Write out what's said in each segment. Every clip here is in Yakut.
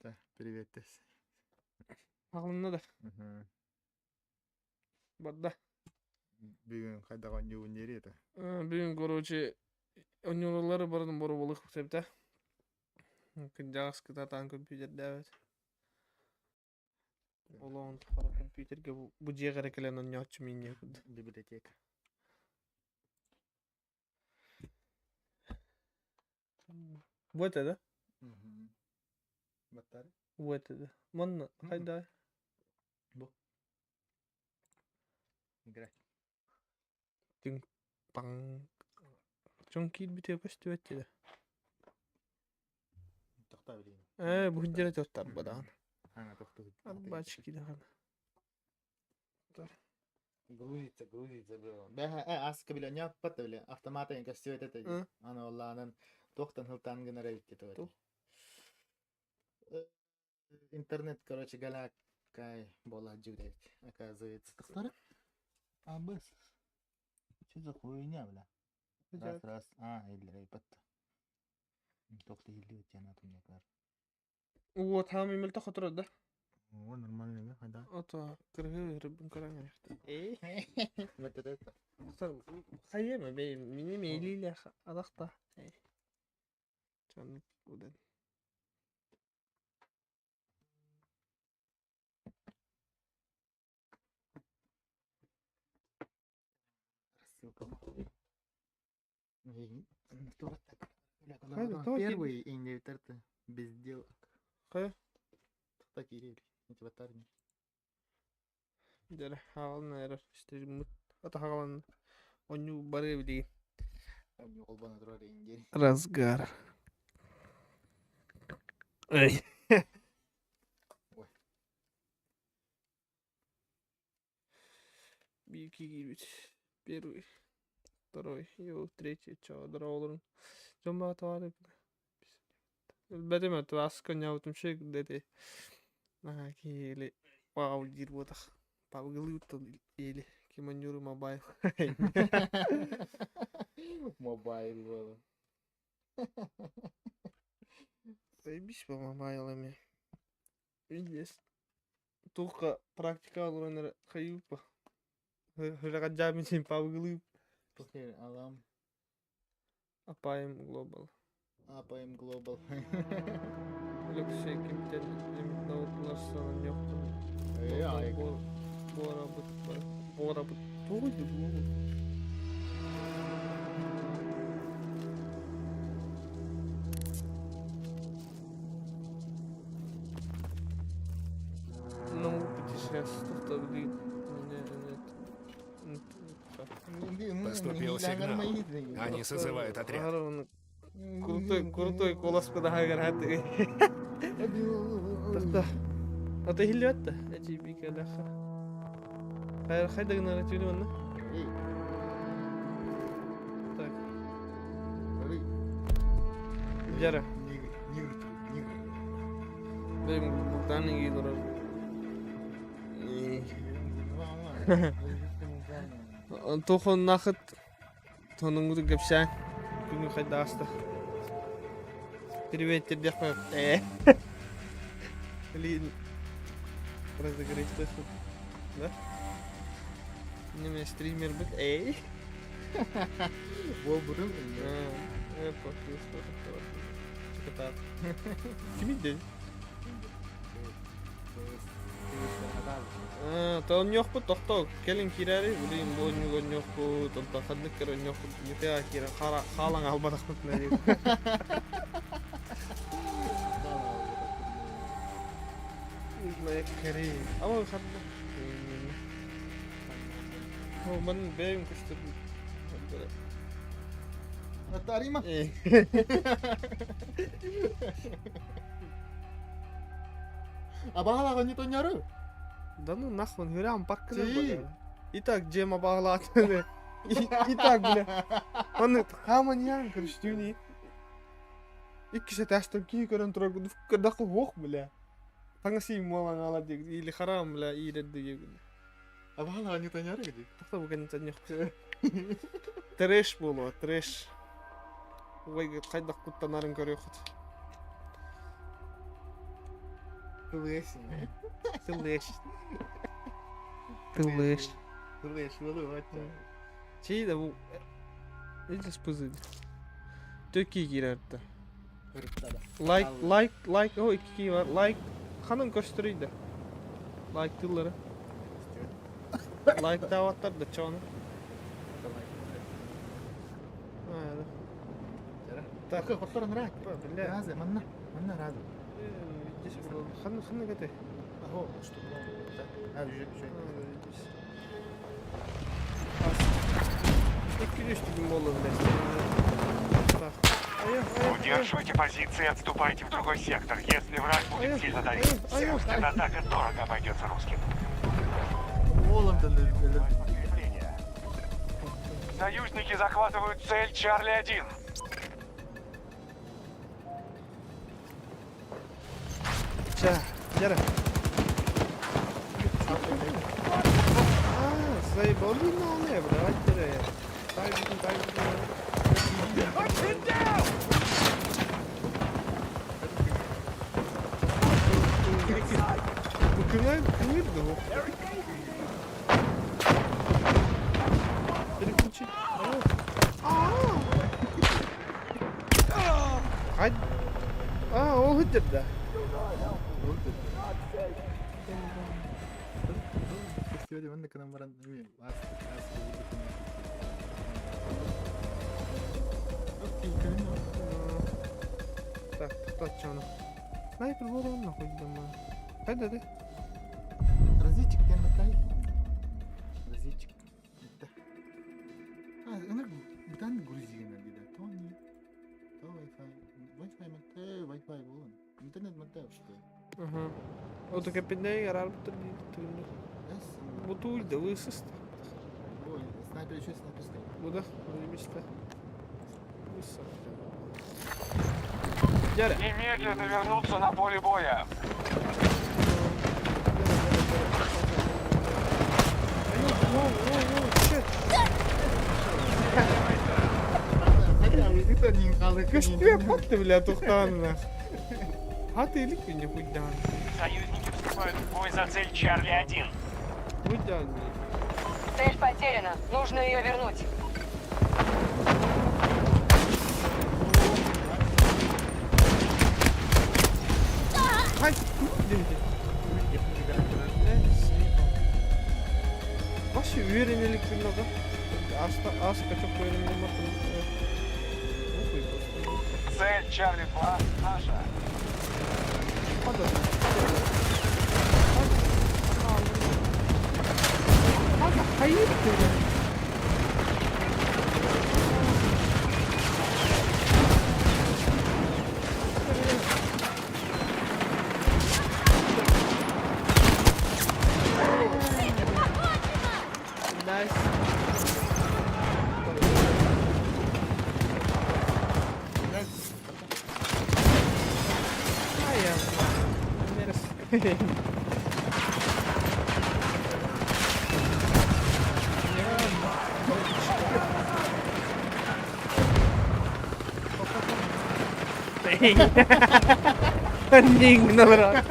Да, привет-тес. Аҕылынна да? Барда. Бүгүн хайдах оонньуубун диэри этэ. Бүгүн, короче, оонньуулары барытын боруобалыах эбитэ. Кырдьаҕас кытаатаан компьютердээбит. Олоҕун тухары компьютергэ бу дьиэҕэ эрэ кэлэн оонньооччу миинньэ курдук. Библиотека. Бу этэ да? Баттары? Бу этэ да. Манна хайда? Бу. Играй. Түҥ таҥ Дьон киирбитэ көстүбэт дии. Тохтоо билигин. Ээ, бу дьиэ туттарбатаҕын. Аҥа тохтуу. Арбачки даҕаны. Грузится, грузится было. Бэһэ, э, аска биле ньаппат биле автомата көстүбэт этэ дии. Аны оллаанан туохтан хылтаан гынар эбит диэтэ. Туох? Интернет, короче, галякай буола сылдьыбыт эбит, оказывается. Тахсары? А, быс. Что за хуйня, бля? Раз, раз. А, или патта. Туох да иһиллибэт диэн атынньакар. Уот хаамый мөлтөх отурар да? О, нормально да, хайда? Ото кыргыы рыбын көрөн эрэхтэ. Мөттөтөт. Хайыма бэй, мини мейлилэх адахта. Чон удан. Рассылка. Первый индивидуальный без сделок. Хайа? Так киирии мотиваторный. Дьэ, хаалан эрэр стриммыт атаҕалан оонньуу барыа билигин. Холбоно турар индири. Разгар. Эй. Ой. Биир киирбит. Первый, второй, йоо, третий, чоо, дороолорун. Дьон баатаҕар Өлбөтүм этэ, конньообутум шик дэти. Наһаа киһи вау диир буотах. Пабгылыыр или кимонньууру мобайл. Мобайл буолан. Заебись по мобайл эми. Пиздец. Туохха практика олорон эрэ хайыыппа. Хыраҕадьаабын син пабгылыып. Пускай алам. APM Global. APM Global. Алексей кимтэн эмит наутуларсан онньуохпун. Буорабыт буорабыт тугуй буолу Ну, путешествовали. Поступил сигнал. Они созывают отряд. Крутой, крутой голос кудаһагар хаты. Тахта. Ата хиллиотта. Эти бикадаха. Хайр хайда гынара түүнү онна. Так. Жара. Бэйм бултаан игилорор. Туохуннаахыт тонуҥҥутун кэпсээн күнү хайда ааста? Привет диэхпэ ээ. Блин, разыгрыш да? Неме стримербит эй. Буолбутум. Э, Чыкытаат. Кимий Тоонньуохпут тохтоо, кэлин киирээри, билигин бу онньук онньуохпут, онтон ханнык кэр онньуохпут, бүтэ киирэн хаалан хаалбатахпыт Ама ханна Ман бэйэм көстөр Тарима. Абаҕалаах онньутонньору? Да ну нахуй, хөрөөн паркына Си. И так дьиэм абаҕалаатыны. И так, бля. Оны хааманьян көрүстүүнүй. Иккис этажтан киһи көрөн турар курдук уох, бля. Таҥас иим буолан аала или харам, бля, иирэрди диэбин. Абаҕалаах онньутонньору гidi. Тохто бу кэнниттэн Трэш буолуо, трэш. Ой, хайдах куттанарын көрүөххүт. Тылыш. Тылыш. Тылыш. Тылыш, болу отча. Чей да бу Эдис пызы. Төки киирэртэ. Лайк, лайк, лайк, о икки бар. Лайк. Ханын көстөрүйдэ. Лайк тыллары. Лайк дааваттар да чону. Так, хотторон рак. Бля. Разы, манна. Манна разы. Ханна ханна кете. Ахо, что было? А, уже, уже. Икки үс болду Удерживайте позиции и отступайте в другой сектор, если враг будет сильно давить. Собственно, атака дорого обойдется русским. Союзники захватывают цель Чарли-1. Ча, дьэ. А, заебали на не, брат, дьэ. Тай, тай, тай. Бу кимler кимdir bu? Переключить. Хай. А, ол хыдыр да. Фестивале манна кынан баран ас ас Так, тоқтатчаны. Снайпер болуын нахуй дама. Қайда де? Разведчик тен батай. Разведчик. Это. А, ына бутан грузина дида. Тони. То Wi-Fi. Wi-Fi мате, Wi-Fi болон. Интернет мате что. Ага. Ото кепинде ярар бутыр дейді. Эс. Бу туйды высысты. Ой, снайпер еще снайперская. Бу да, мечта. Высысты. Дьэ. Немедленно вернуться на поле боя. Көстүө патты бля тухтаанна. Хаты илик мине хуйдаан. Союзники вступают в бой за цель Чарли-1. Хуйдаан. Цель потеряна. Нужно ее вернуть. Хай, димди. Вообще увереннелик билнада. Аста ас качок увереннелик просто. Цель Чарли-2 наша. Hadi. Hadi. Hayırdır ya? Nice. Ay ya. Neresi? Anjing bener.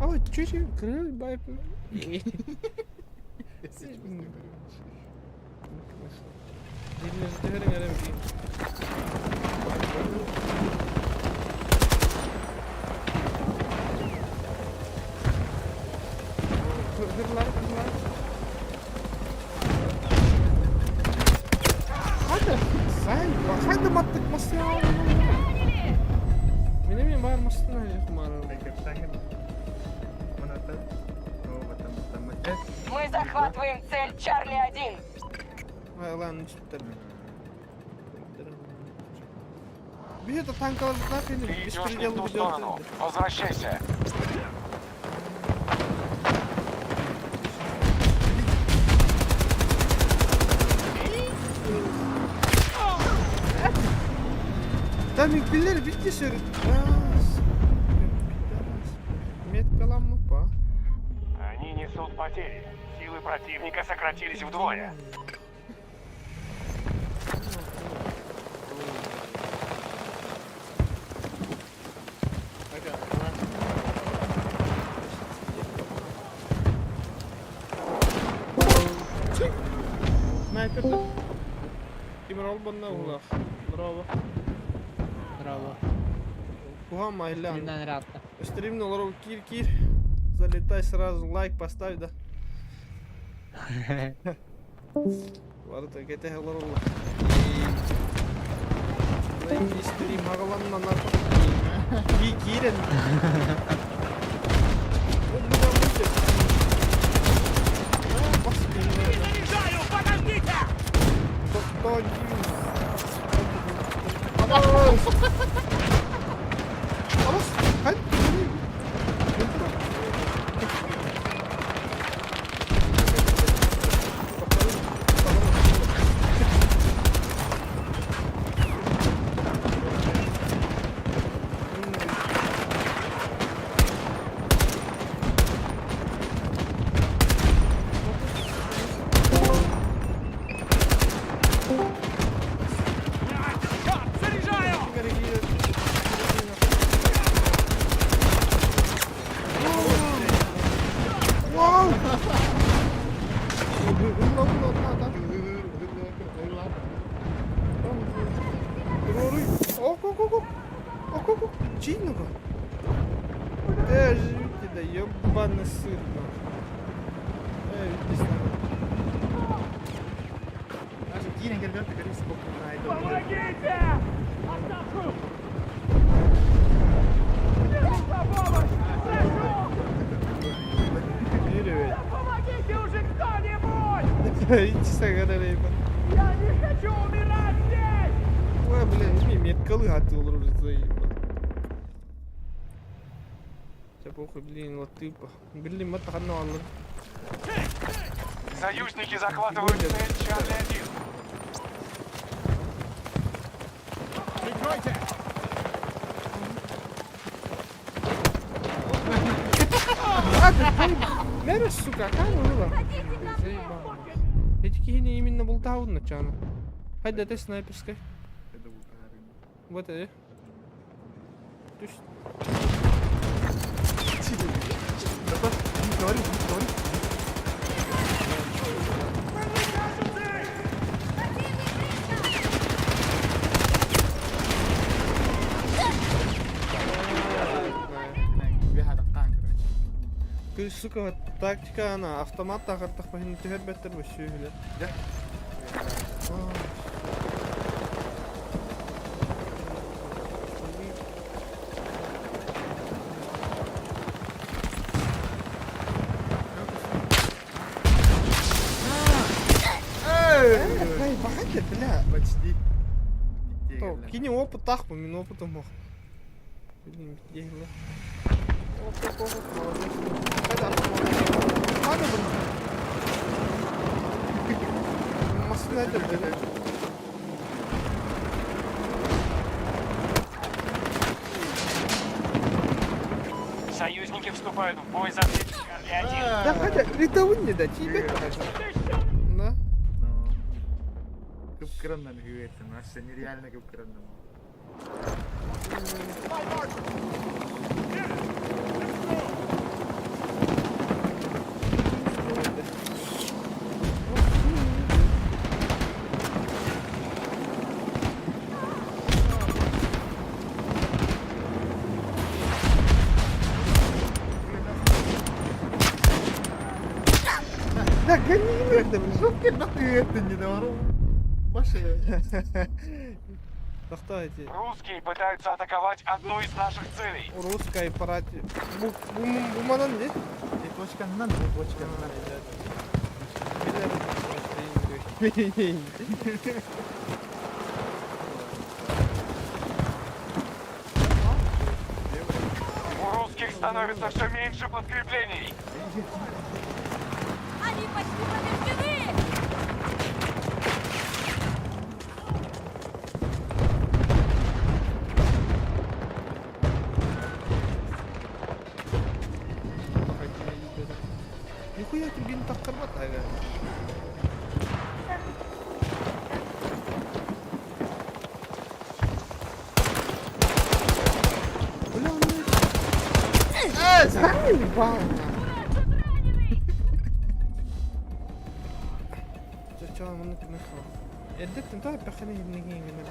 Ама чуть крыл бай. Hırlar hırlar. Hadi sen hadi mattık masaya. Benim бар мастына Мы захватываем цель Чарли-1. Ладно, Bir de tank aldılar Ты beni. идешь не в ту сторону. Возвращайся. Там биллер bitti sürü. Меткаламмы па. Они не Несут потери. Силы противника сократились вдвое. Снайпер. Тимир Олбанна улах. Браво. Браво. Куһаҕан айла. Стримнан ыраатта. Стримни олорор киир киир. Залетай сразу лайк поставь да. Барыта кэтэһэ олороллор. Лайк стрим аҕаланна нахуй. Киирэн. Ол буда выйдет. А, господи. Заряжаю! Подождите! Кто Абас! Абас! Хай! Черт, заряжаю! Вау! Ок, Чинь ну-ка. Подождите, да ебаный сыр, нахуй. Иди сюда. Даже киирэн кэлбэт көрүс Помогите! Оставшую! Мне нужна помощь! Прошу! Привет. Помогите уже кто-нибудь! Иди сюда, ебать. Я не хочу умирать здесь! Ой, блин, не меткалы атылыр заебал. Чэ похуй, блин, латыпа. Блин, матаханна аллар. Союзники захватывают цель Чарли-1. Прикройте! А, ты Мера, сука, как было? Заебал. Эти кихини именно бултаун начало. Хайда ты снайперской. Вот это. Түс. Говори, говори. короче. Ты, сука, тактика она, автомат тағыртақ бахин түһэр бэттер бу. Да? Эй, бахайте, бля. Почти. То, кини опыт тахпы, мин опытым мох. Блин, где Оп, оп, оп, оп, молодец. Хайда, автомат. Надо было. Машина это, бля. Союзники вступают в бой за цель Чарли-1. Да хотя, ритавын не да, тебе. Да? Ну. Кып-кыраннан говорится, вообще нереально кып-кыраннан. Да гони это, блин. Жопка нахуй это не наворот. Маша. Тохтайте. Русские пытаются атаковать одну из наших целей. Русская парати. Бу, бу, бу манан не? Точка нан, точка нан. У русских становится все меньше подкреплений. Они почти побеждены! Нихуя түргэн таххарбат ага. Бля, Заебал! Ча маннык нахуй. Эрдэттэн тоҕо эппэххинэ иһиннигин гынар.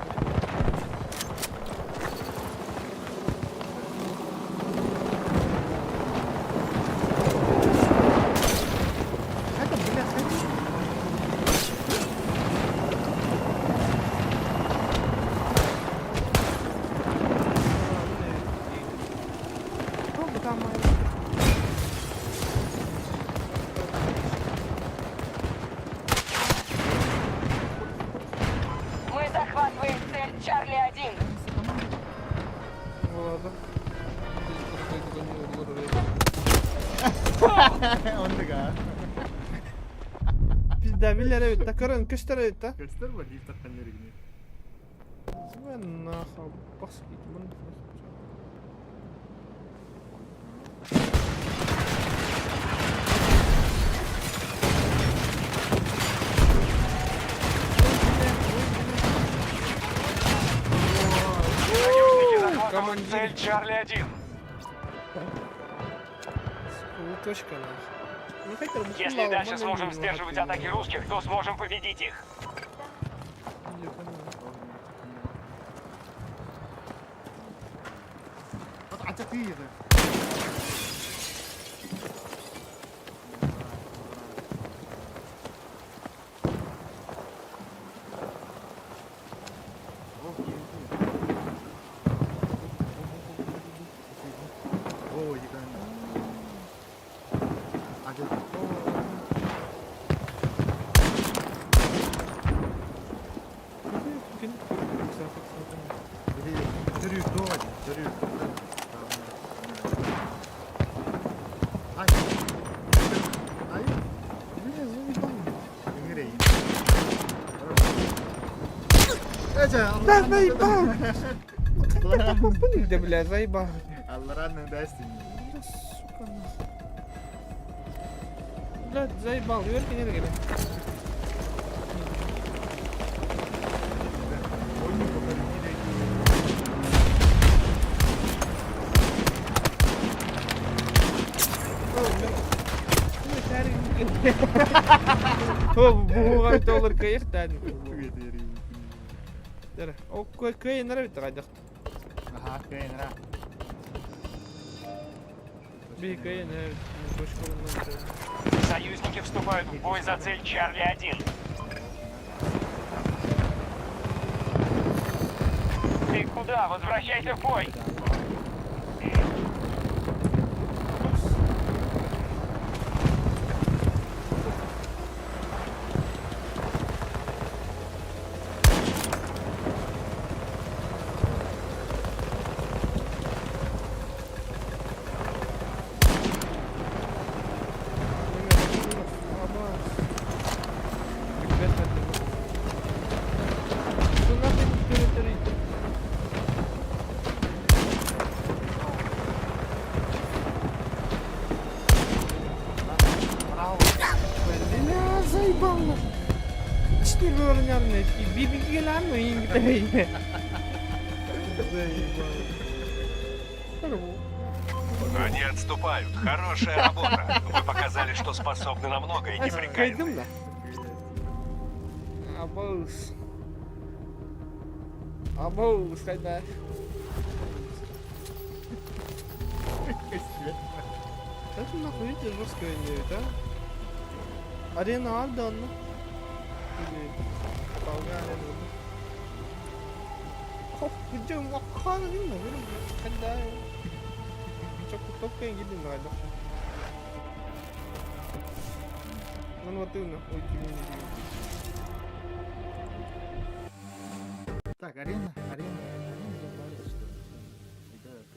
Хайда, бля, хайда. Мы захватываем цель Чарли-1. Ладно. Оннуга. Пизда, биллэр эбит да, көрөн көстөр эбит да. Көстөр ба диир таххан нөрүгүнү. Нахуй, бас Союзники захватывают цель Чарли-1. Точка нахуй. Если дальше сможем сдерживать атаки русских, то сможем победить их. Атакует. О, ебаный. А где? Ай. Ай. Үҥүрейин. Да заебал! Да, бля, заебал. Алларанның дәстін. Да, сука, нахуй. Блядь, заебал, верки нет, говорит. Буһуган доллар кыйык тан. О кыйын бит кайдак. Аха, кыйын ра. Би кыйын Союзники вступают в бой за цель Чарли-1. Ты куда? Возвращайся в бой! Бля, заебал. Четыре уровня, и бибигелан, и Заебал. Они отступают. Хорошая работа. Вы показали, что способны на многое, неприкаянные. Кайдым да. Абоус. Абоус, кайда. Это нахуй видите, жесткая не да? Арена Арда, ну. Или Долга арена. Хох, где макхан видно, когда Чок топка гидин надо. Ну вот ты нахуй тебе Так, арена, арена. Арена забрали, что ли? Ребята.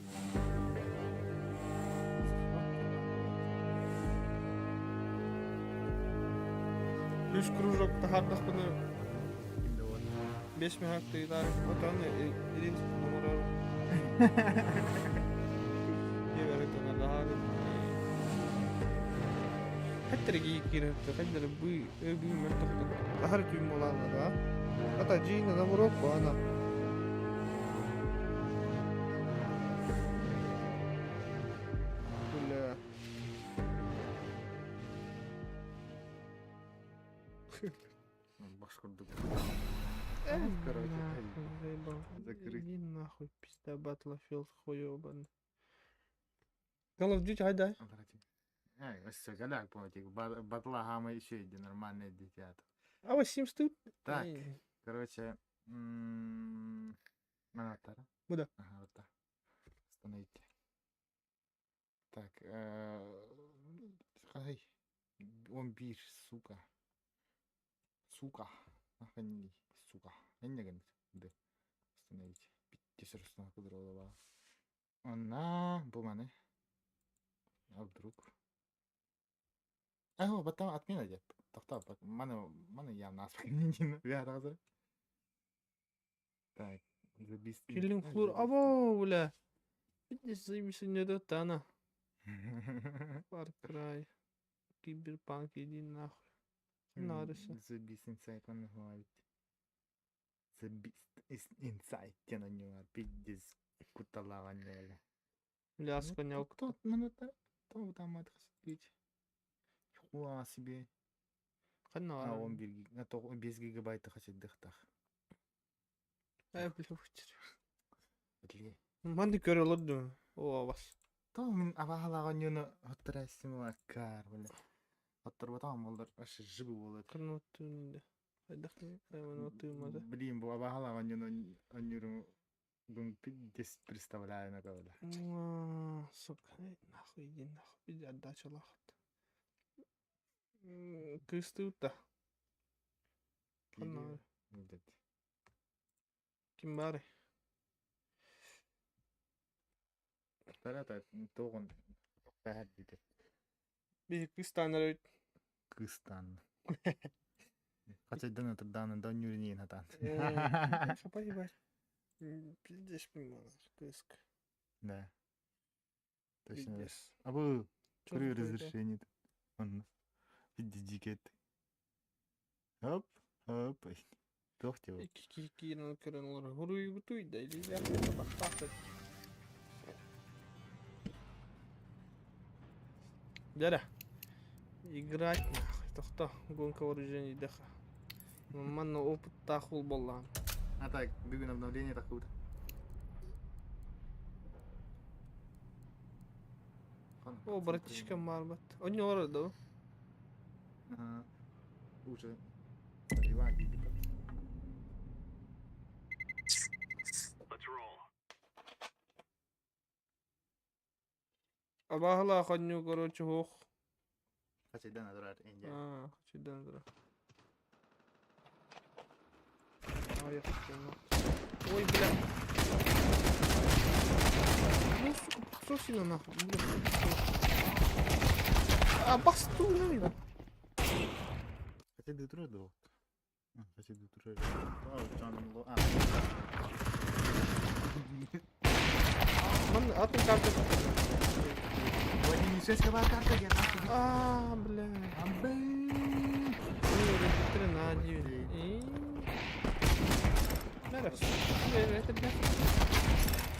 Үс кружок тахардах бұны Кимде бар? 5 мехактыйлар. Отаны ирин номерар. Еверек тонар. Хаттары киирэр хаттары быы ыы мөлтөхтүк аһары түүн буолааллар аа ата дьиина наоборот ана бля Баш курдук. Эй, Короче, нахуй, заебал. закрыть. Иди нахуй, пизда, Battlefield хуёбаный. Call of Duty хайдай. Эй, өссө кэлэк политик. Батла хама еще иди нормальное дитя. А вот Sims тут? Так, короче, Манатара. Куда? Ага, вот так. Остановите. Так, ай, он бир, сука. Сука. Нахрен, сука. Эннеген, да. Остановите. Биттесер установку дрова. Она, буманы. А вдруг? А, потом отмена деп. Тоқтап, маны, маны я нас Так, The Beast. Killing Floor. Або, бля. Здесь заебись не дает она. Far Cry. Киберпанк, иди нахуй. Нарыса. The Beast Inside он говорит. The Beast is Inside тена не var. Пиздец. Куталава не Бля, сконял Кто минута? То там отхасить. Хуа себе. А он бир, а то без гигабайта хотит дыхтах. Э, бля, ухтер. Бли. Манды көрө олорду. О, бас. То мин абахалага нюну хоттарасим аккар, бля. Хоттарбатам болдар, аш жибы болот. Кырнотуунда. Хайдах тыымада. Блин, бу абахалага нюну анюру бун пиздец представляю на кого. Сука, нахуй иди нахуй, иди отдача лахат. Кыстыута. Ханна. Ким бары? Тарата тоғын бәһәр диде. Биһи кыстанар өйт. Кыстан. Хачайдан атырдан да нюрнин атан. Поебать. Пиздец, кыска. Да. Точно. Пиздец. А вы Чё Курю за хуйня? разрешение. Он дикет. Хоп, хоп. Тохтел. Икки киирэн көрөн олорор. Хуруйбутуй да илиилээх табахтаах. Дядя. Играть нахуй. Тохто. Гонка вооружений даха. Манна опыттаах уол буоллаҕым. А так, бүгін обновление так круто. О, братишка Марбат. Онньоҕор да Ага. Уже. Иван, Абаһылаах онньуу короче суох. Хачайдан адырар энде. Аа, хачайдан турар. Ой, бля. Ну, сука, сосина нахуй. Бля. А, басту, бля. Хачайдан турар да. Хачайдан турар. А, Ман атын карта. Владимир карта я нахуй. А, бля. Амбэ. Ой, на 9. И... Надо. Это, бля.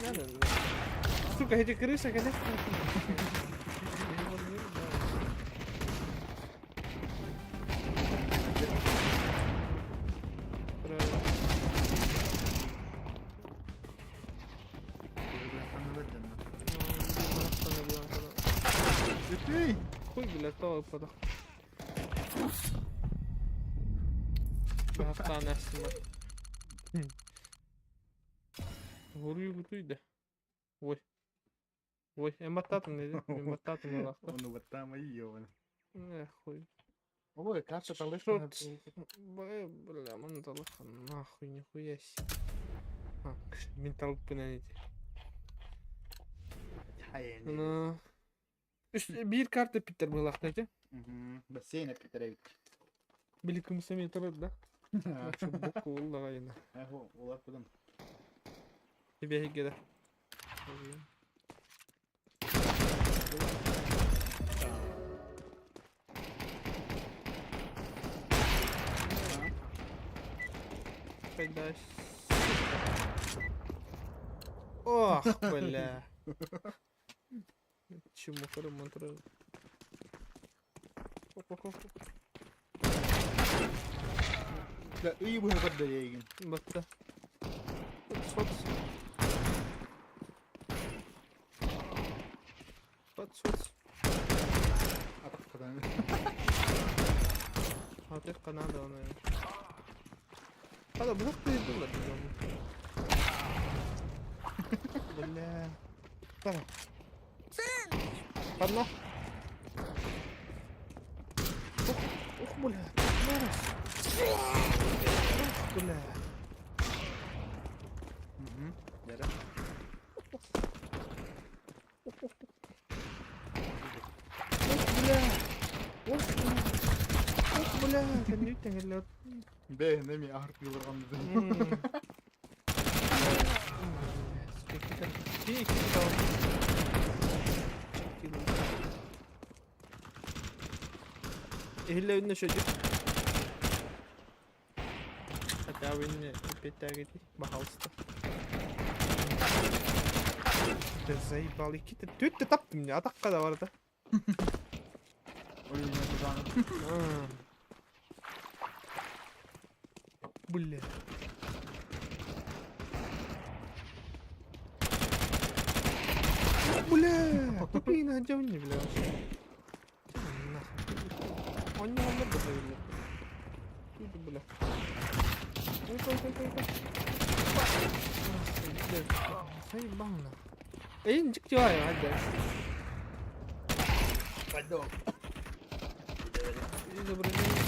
Надо. Сука, эти крысы, конечно. Правильно. Хуй, бля, то выпадах. Бахтан әсімі. Хуруйбутуй да. Ой. Ой, эматтатын dedi. Эматтатын олақта. Оны баттама ебана. Эх, хуй. Ой, карта Что Бля, бля, мандалаха, нахуй, нихуя себе. А, ментал эти. Ну. Биир карта Питер был эти. Бассейн Питерович. Били кымсами тұрады да? Буку уллағайына. Олар кудам. Тебе геда. Когда... Ох, бля. Чему ремонт? Да, ый быһа көрдөрейгин. Батта. Фотс. Фотс, фотс. Атах Атых канада она. Хада быһах тыйдылар Бля. Давай. Одно. Ух, ух, бля. Ух, бля. Дәрі. Ух, бля. Ух, бля. Ух, бля. Кәннү тәңгәлләр. Бе, неме ахырт йылырган біздің. Ehille önüne çocuk. Hatta beni беттәгеди, пожалуйста. Да заебал, икки түтте таптым не, атаққа да бар да. Ой, не тузаны. Бля. Бля, тупые на не, бля. Нахуй. Он не может бля. Тут, бля. Ой, ой, ой, ой, ой. Заебал нахуй. Эй, ничек делаю, а, Пойду. Изображение.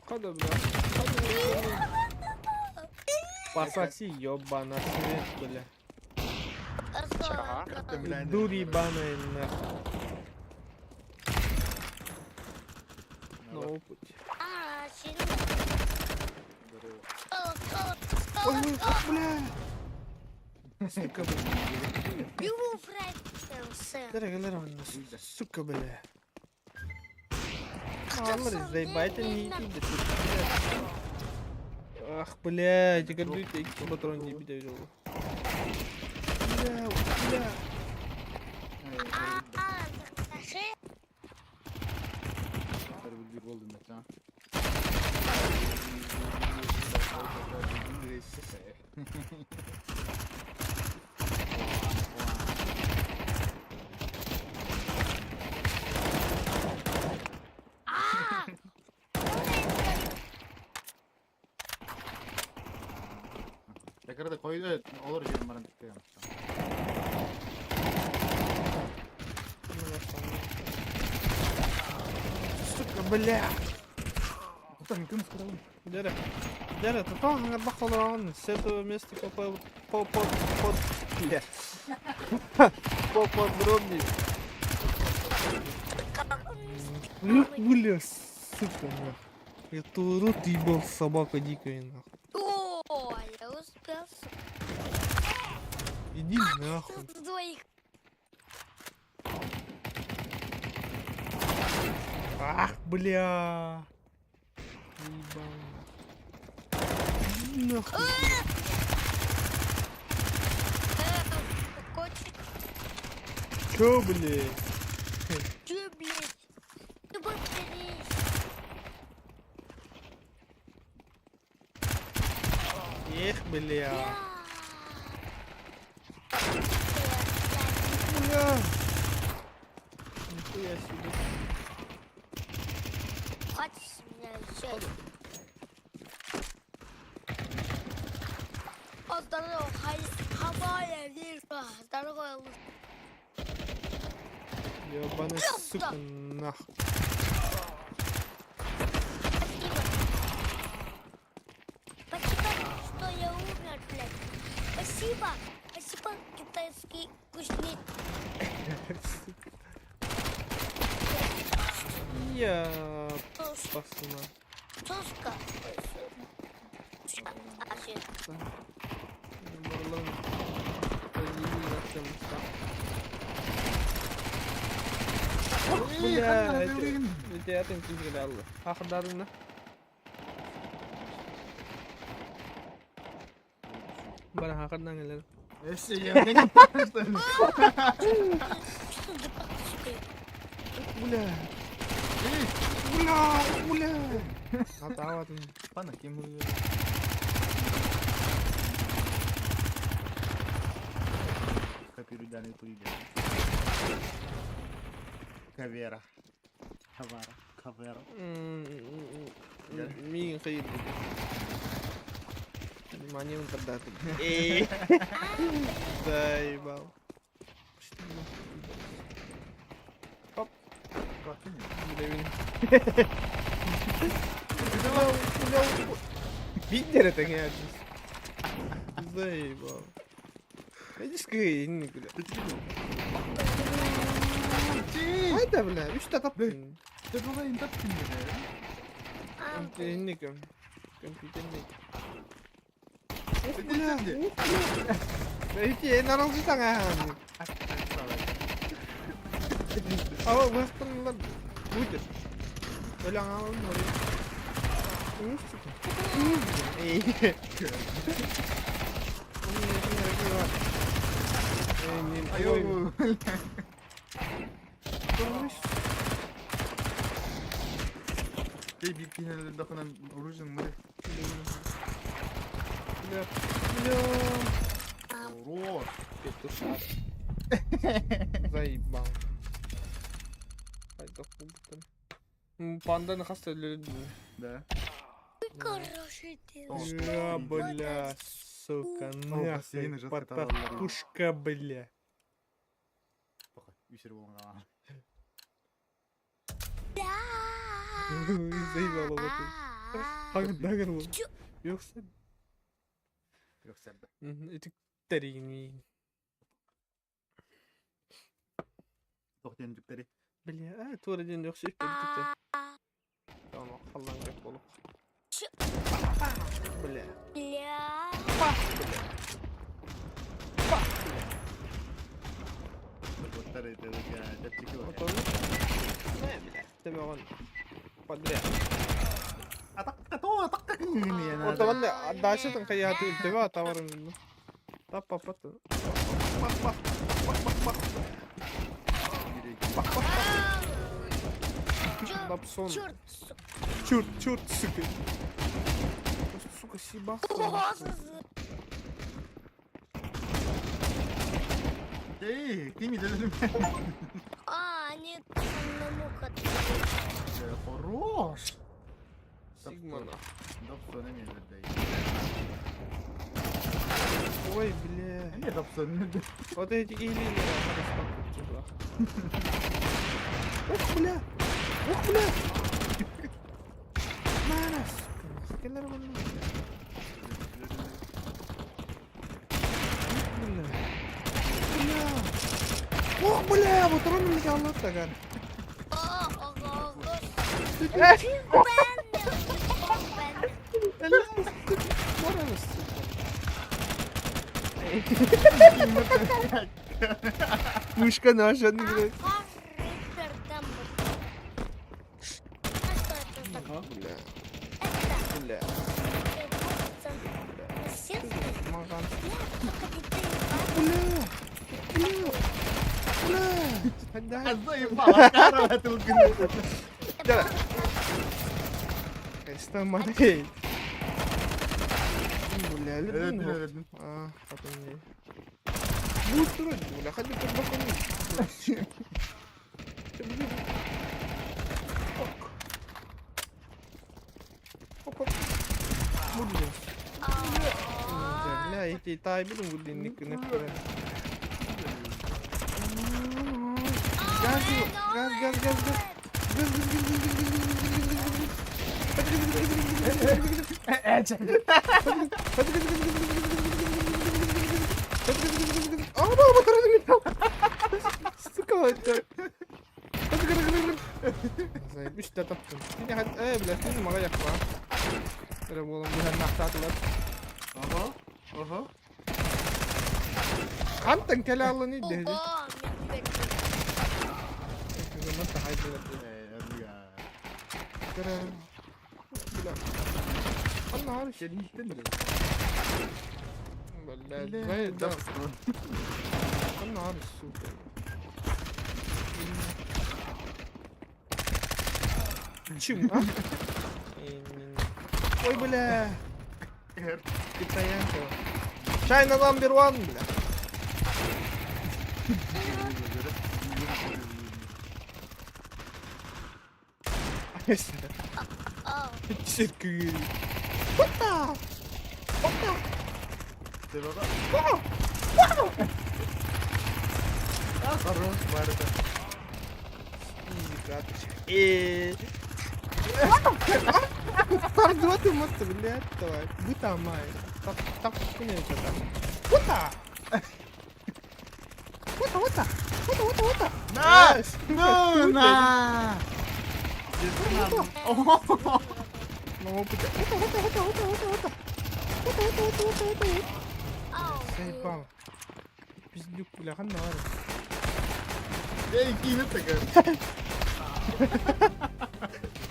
Хода, бля. Хода, бля. Пососи, ёбана свет, бля. Дур ебаная, нахуй. На опыте. Ой, бля. Сука, бля. Сука, бля. Аллар, заебать, не иди, Ах, блядь, гордуйте, икки патрон не беда Бля, бля. Tekrar koydu evet olur diyorum bana dikkat Сука, бля. Там кым сказал? Деря. Деря, ты там бахалан с этого места по бля. Поподробнее. Ну, бля, сука, нахуй. Я рот ебал, собака дикая, нахуй. О, я успел Иди нахуй. с двоих. Ах, бля. Ебал. Иди нахуй. Котик, Чё, блядь? чё, блядь? Ты повторись. Эх, бля. Бля. Нихуя себе. Хватит с меня еще. О, здорово, хавая, Лишка. Здорово, Ебаная сука, нахуй. Спасибо. Спасибо, что я умер, блядь. Спасибо. Спасибо, китайский кузнец. Я пасуна. Соска. Барлан. Бля, это атын киһи алла. Ахырдадыңна. Бара хакырдан келер. Эссе, я не что ли? Что за сука? Бля. Бля, бля. Атаабатын. Пана ким Копируй туйда. Кавера. Кавара. Кавера. Миигин хайыр Внимание, он тогда Заебал. Оп. Блин. Видели это я Заебал. Видишь, какие бля. Хайда, бля, үс таптын. Ты была интаптын Инникем. Компьютерный. Бля, Эти наралжытаң Ава выстырылар будет. Өлең алын Эй. Айо. Ты бипкин дахынан оружием мы. Бля, бля. Хорош. Петушар. Заебал. Хайда кубтан. Панданы хаста өлөрдү. Да. Хороший ты. Я, бля, сука, бассейн нахуй. жестко Потапушка, бля. Похуй, үсер болған. Заебал вот Хагдагыр бу. Yoksa Yoksa үтүктэригин. Тоқтен жүктері. Бля, а, тура ден yoksa үп үтүктэр. Tamam, халлан кеп болуп. Бля. Бля. Пах, бля. Пах, бля. Отон. Не, бля. Тебе он подряд. Отон дальше каяты тебе атаварын. Тапа пата. Бах, бах, бах, бах, бах. Бах, бах, бах. Дапсон. Черт, сука. Черт, черт, сука. Сука, съебался. Эй, кими дедим. А, они одному Хорош. Сигма нахуй. Дапсон эме берди. Ой, бля. Эмне дапсон? Вот эти гейлини Ух, бля. Ух, бля. Мана, сука. Скелер бля. Бля. Бля. Ох, бля, вот он меня аллах тагар. Мышка наша, блядь. Бля. Бля. Маган. Бля. Бля. Бля. Хадда. Заебала, карова тылгын. Да. Что модель? Бля, люблю. А, потом не. Будет вроде, бля, ходи под боком. Оп. Оп, оп. Буду. Бля, эти тай буду буду не Газ, газ, газ, газ, газ. Газ, газ, газ, газ, газ, газ, газ, газ, газ. Заебись, да таптым. Э, бля, сени мага якма. Эре болом бу нахтатылар. Ага, ага. Хантан келе алын иди. Дьоннор таһайдылар дии. Ээ, оннуга. Көрөөрүм. Бля. Аннаар Кэлииттэн эрэ. Бля, Бля, да. да. Аннаар сука. Чим, а? Ой, бля. Китаянка. China number one, бля. Циркү. Опа! Опа! Опа! А, хорош, Марта. Изи каточка. Тардыбат мат, блядь, давай. Быта май. Тап, тап, там. Опа! Опа, опа! Опа, опа, опа! На! Ну, Ну, на! На опыте. Опа, опа, опа, опа, опа, опа. Опа, опа, опа, опа, опа. Заебал. Пиздюк, бля, ханна бар. Эй, киинэ такая.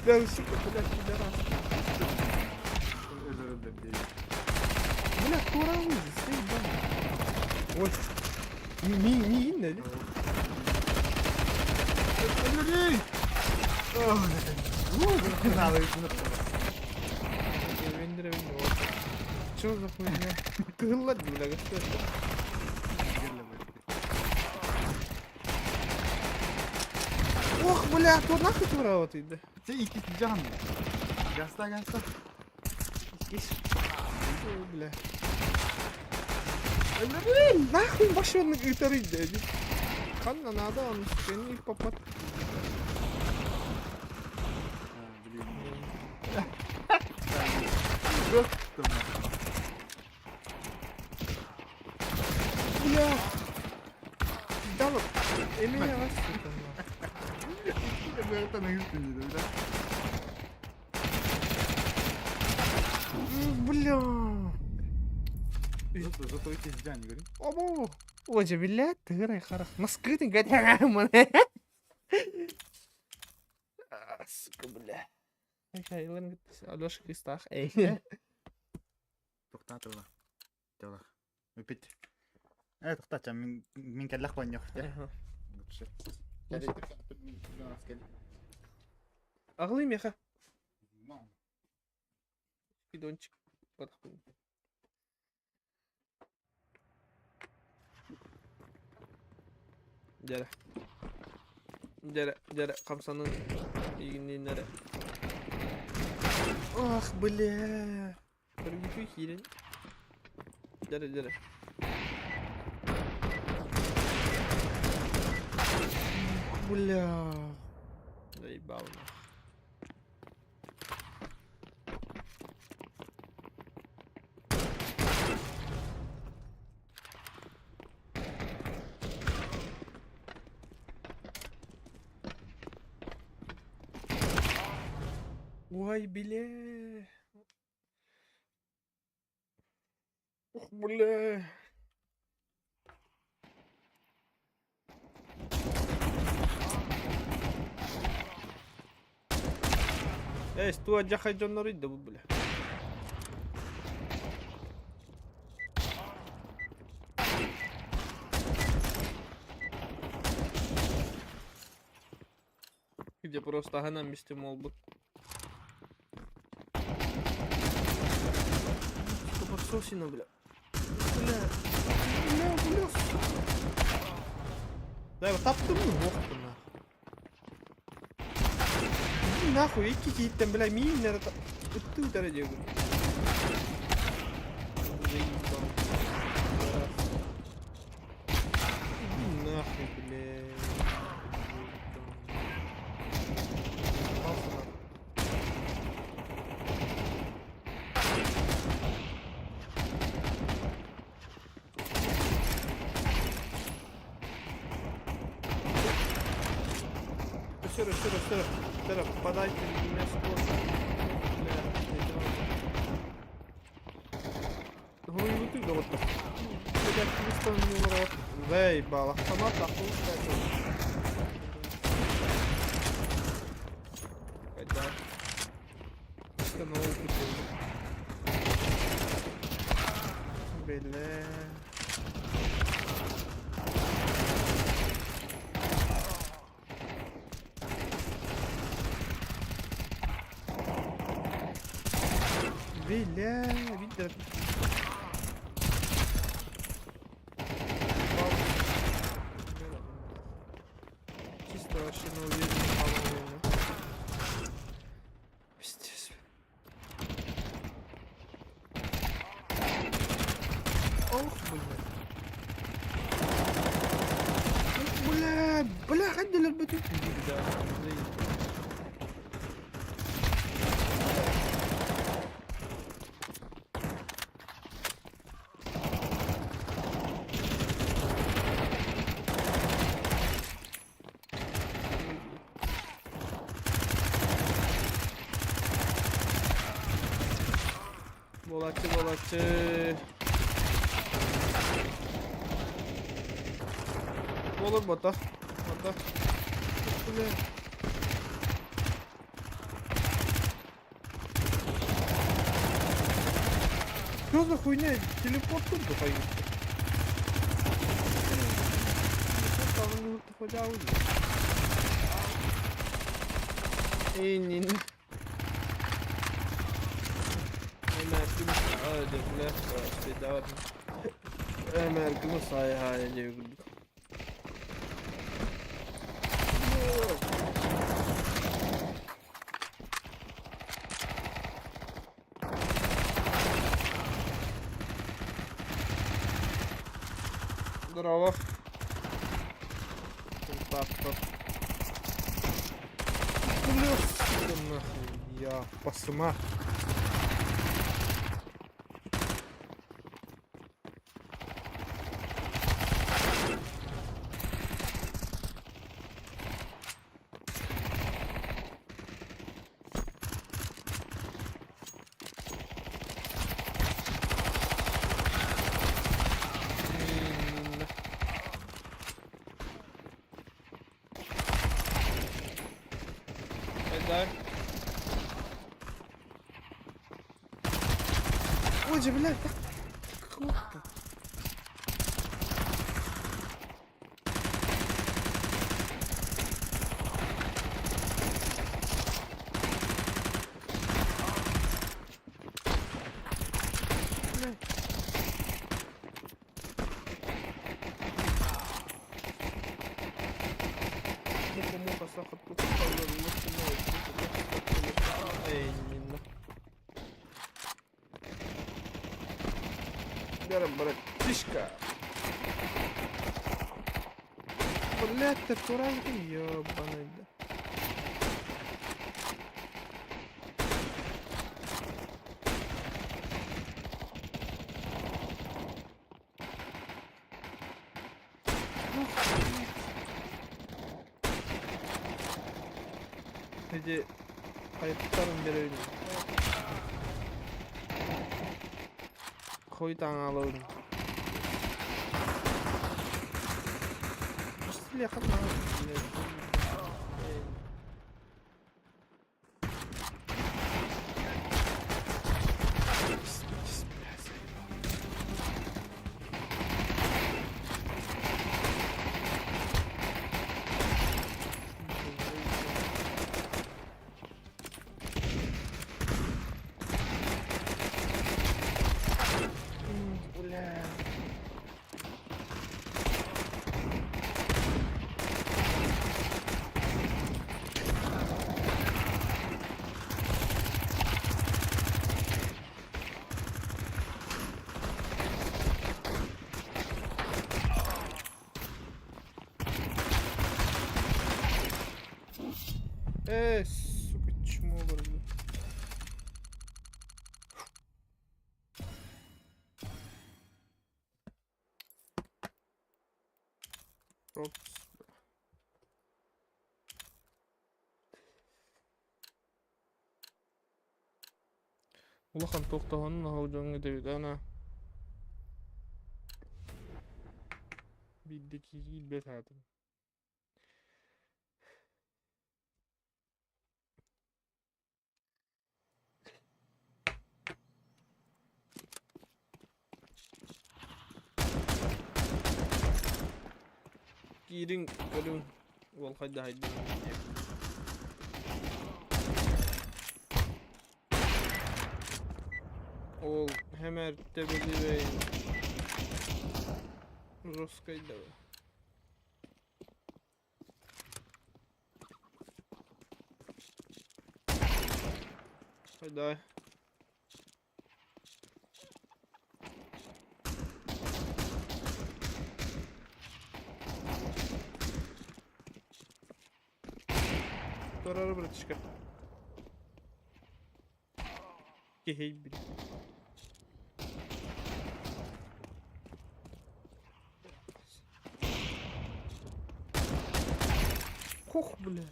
Да, сука, блядь, пидорас. Бля, тура выйди, заебал. Ой. Ми, ми, ми, да? Өлөрүй! Вендер, вендер. Чё за хуйня? Кыһыллар бля, что это? Ох, бля, то нахуй тура вот иди. Сен икки жан. Гаста, гаста. Иккис. Ой, бля. Нахуй башын ыытар иди. Ханна надо, он не попад. Блин. Просто. Бля. Да вот, эмиэ вас сука. Это на да? Бля. Зато икки жан, говорю. Обо. Оже, блядь, тыгырай харах. Москвы гадя Сука, бля. Алеша Христах. Эй. Тоқтатыла. Тела. Өпет. Э, тоқтатча, мен мен кәлләх баньях. Лучше. Ағылый меха. Бидончик. Дәрі. Дәрі, дәрі, қамсаның игіннен Ах, бля. Бір хирен. Дәрі, дәрі. Бля. Заебал нах. Ой, бля. Ох, бля. Эй, туа жахай дьоннор иде бу бля. Где просто аһынан бистим олбут. Сука, подсосина, бля. Бля. Бля, бля, сука. Да, таптым ну, ох ты нахуй. Иди нахуй, икки кииттен, бля, мииннere ыттыы утара диэгин. Заебал. Иди нахуй, бля. Заебался нахуй. Сюда, сюда, сюда. Сюда, подайте мясо. Бля, Ой, ты да вот так. Блядь, не рот. Заебал, автомат нахуй. Чисто на опыте. Бля. Бля, видно. Чисто вообще на уверенном по-моему. Пиздец. Ох, бля. Бля, бля, хайдах өлбөтүй? Да, Буолааччы, буолааччы. Буолар бота. Бота. Бля. Что за хуйня? Телепорт тут появился. Телепорт Не, не. Здорово. Так, Бля, сука, нахуй, я посма. Именно. Дай. Ой, же, блядь, так круто. Муха, муха, сахар, тук, Эй, Бера, братишка. Блядь, ты туран ёбаный, да. Эти хайыттарын беребин. Хой таҥаалабын. Бля. Эй, сука, чмо блядь. Пропс. Улахан туохтаһын аһылдьаҥҥа диэбит ана биирдэ киирбэт аатым. Киириҥ, көрүҥ, уол хайдаһайдын диэбит. Ол хэмэртэ билибэйин жесткайдабы. Хайдай. Турар братишка. Киһи Хух, бля.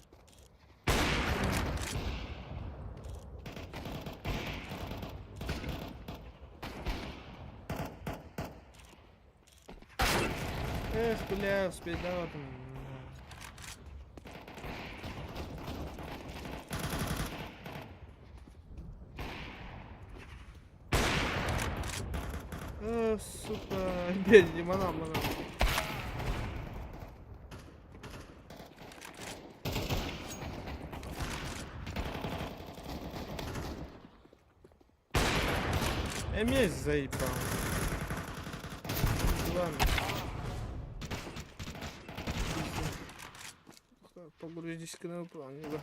Эх, бля, успейдаватым. Э, сука, блядь, мана, мана. Эмиэ заебал. Ладно. Погрузись к на плане, да.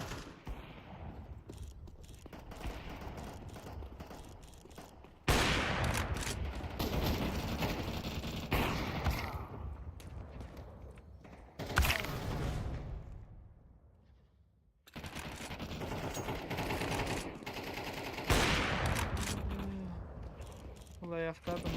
Улайахтаатым.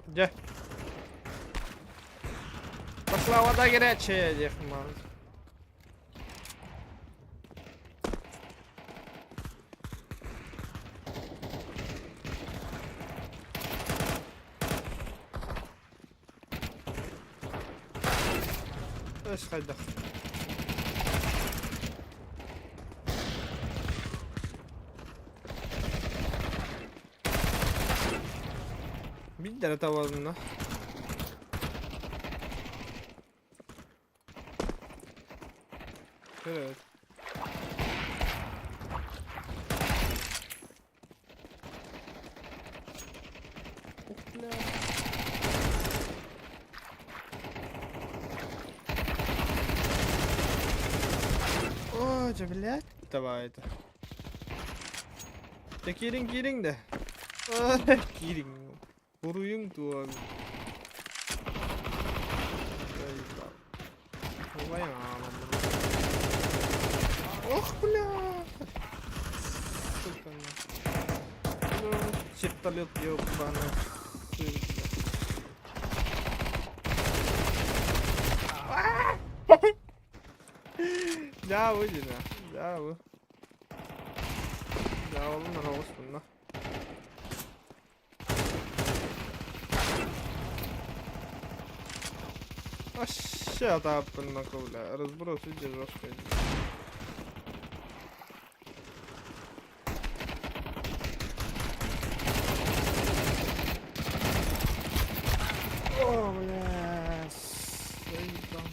Дьэ. Пошла вода горячая, диэх маар. Эс хайдах. Биирдэрэ табылынна. Көрөөт. Ух, бля. О, дьэ, блядь, давай это. Дьэ, киириҥ, киириҥ да. Киириҥ. Буруйуҥ дуо? Ох, бля! Сука, ну. Вертолет ёбаный. Дьаабы дьина, дьаабы. Дьаабылын оҕуспунна. Вообще атааппын бля. Разброс иди жестко. О, бля, заебал.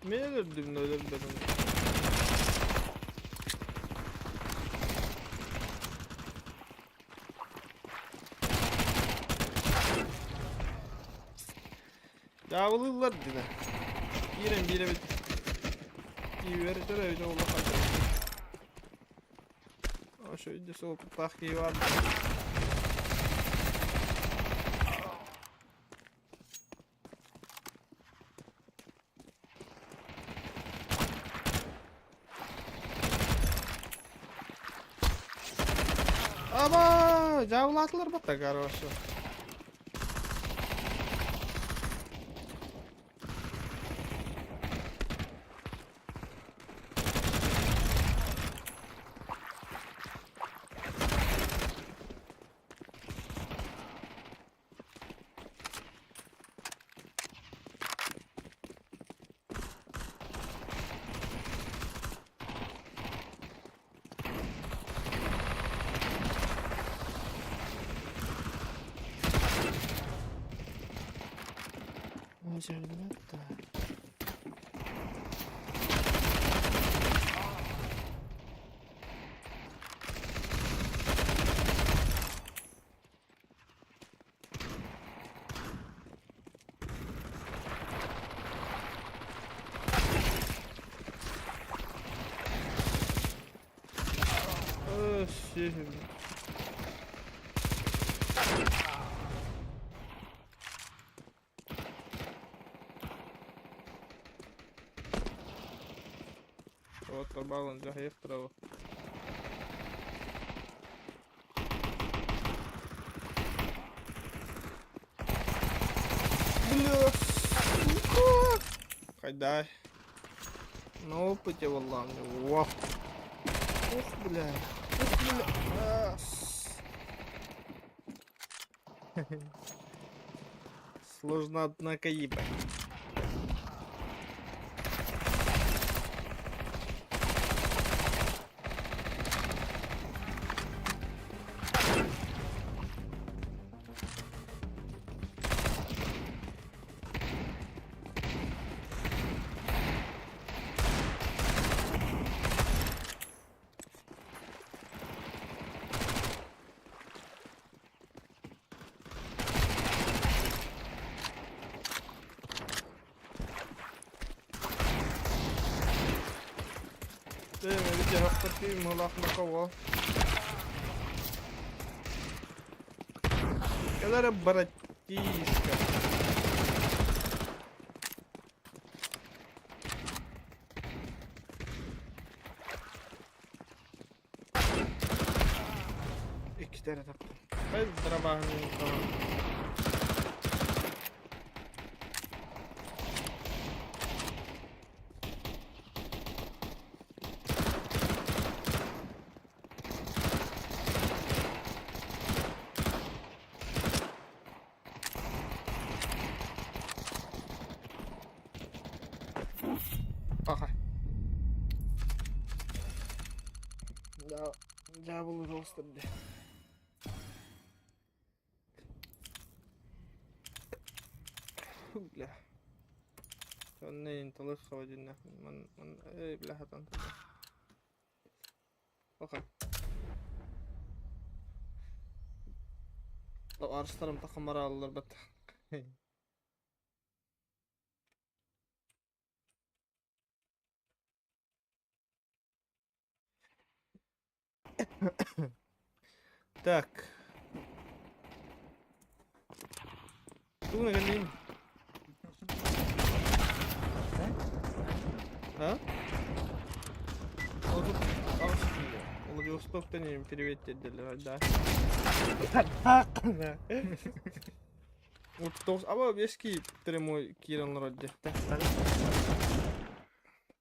Мен өлөрдүм, өлөрбөтүм. Дьаабылыыллар динэ. Киирэн биэрэбит. Киирэр эбит олох Ошо суоппах киһи баар. Аба, дьаабылаатылар батта, короче. Уоттар баалын дьаһайыахтара бу. Бля, сука! Хайдай. На опыте валлам. Уох. Ух, бля. Ух, бля. Сложно, однако, ебать. Кэлэрэ братишка. Иккитэ эрэ таптым. Хай дробаһын Аха. Дьаабылы оҕустар дии. Бля. Онно талых хавадинна. Ман ман эй бля хатан. Окей. Арыстарым тахамара аллар бат. Так. Тугун эгэллиин? А? Отут аҕыс Владивостоктан им привет диэдилэр да. Отут аба бески прямой киирэн олорор диэхтэ.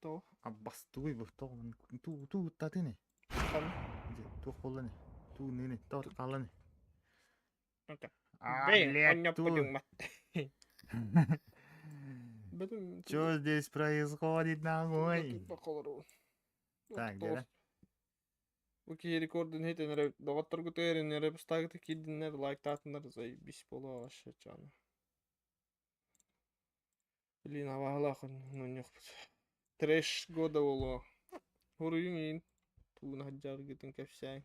Тоҕо? Аббас тугуй бу тоҕо туу туу ыттатыны. Дьэ туох буолла ини? Туу ныны тоҕо хаалла ини? А, блядь, туу. Что здесь происходит нахуй? Так, где Бу киһи рекордун иһитин эрэ доҕотторгутугар эрэ бастаакыта киирдиннэр лайктаатыннар заебись буолуо вообще чаана. Блин, абаһалаах мунньахпыт. Трэш года буолуо. Уруйуҥ иин тугун сылдьаргытын кэпсээҥ.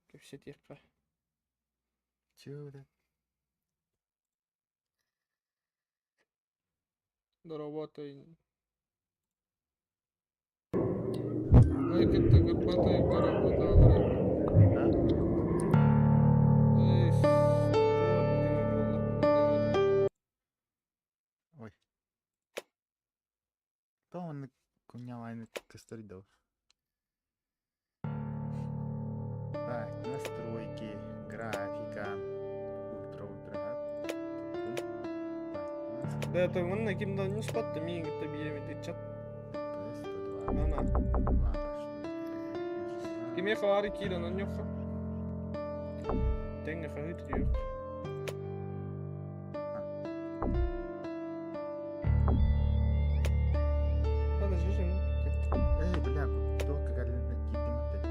Кэпсэтиэххэ. Чего это? Доработай. Ой, кытта кырбатай доработалар. Да? Эй, туох диҥэ буолла. Ой. Тоҕо маннык кунньаҕайны көстөр доо? Так, настройки. Да, это манна ким да не спатты, миин кытта биир эмит ыччат. П-102. Ана. Лампа, что ли? Кимиэхэ баары киирэн онньуохха. Тэҥҥэ хаһыы түһүөх. Надо же Эй, бля, кто какая-то киттим куттон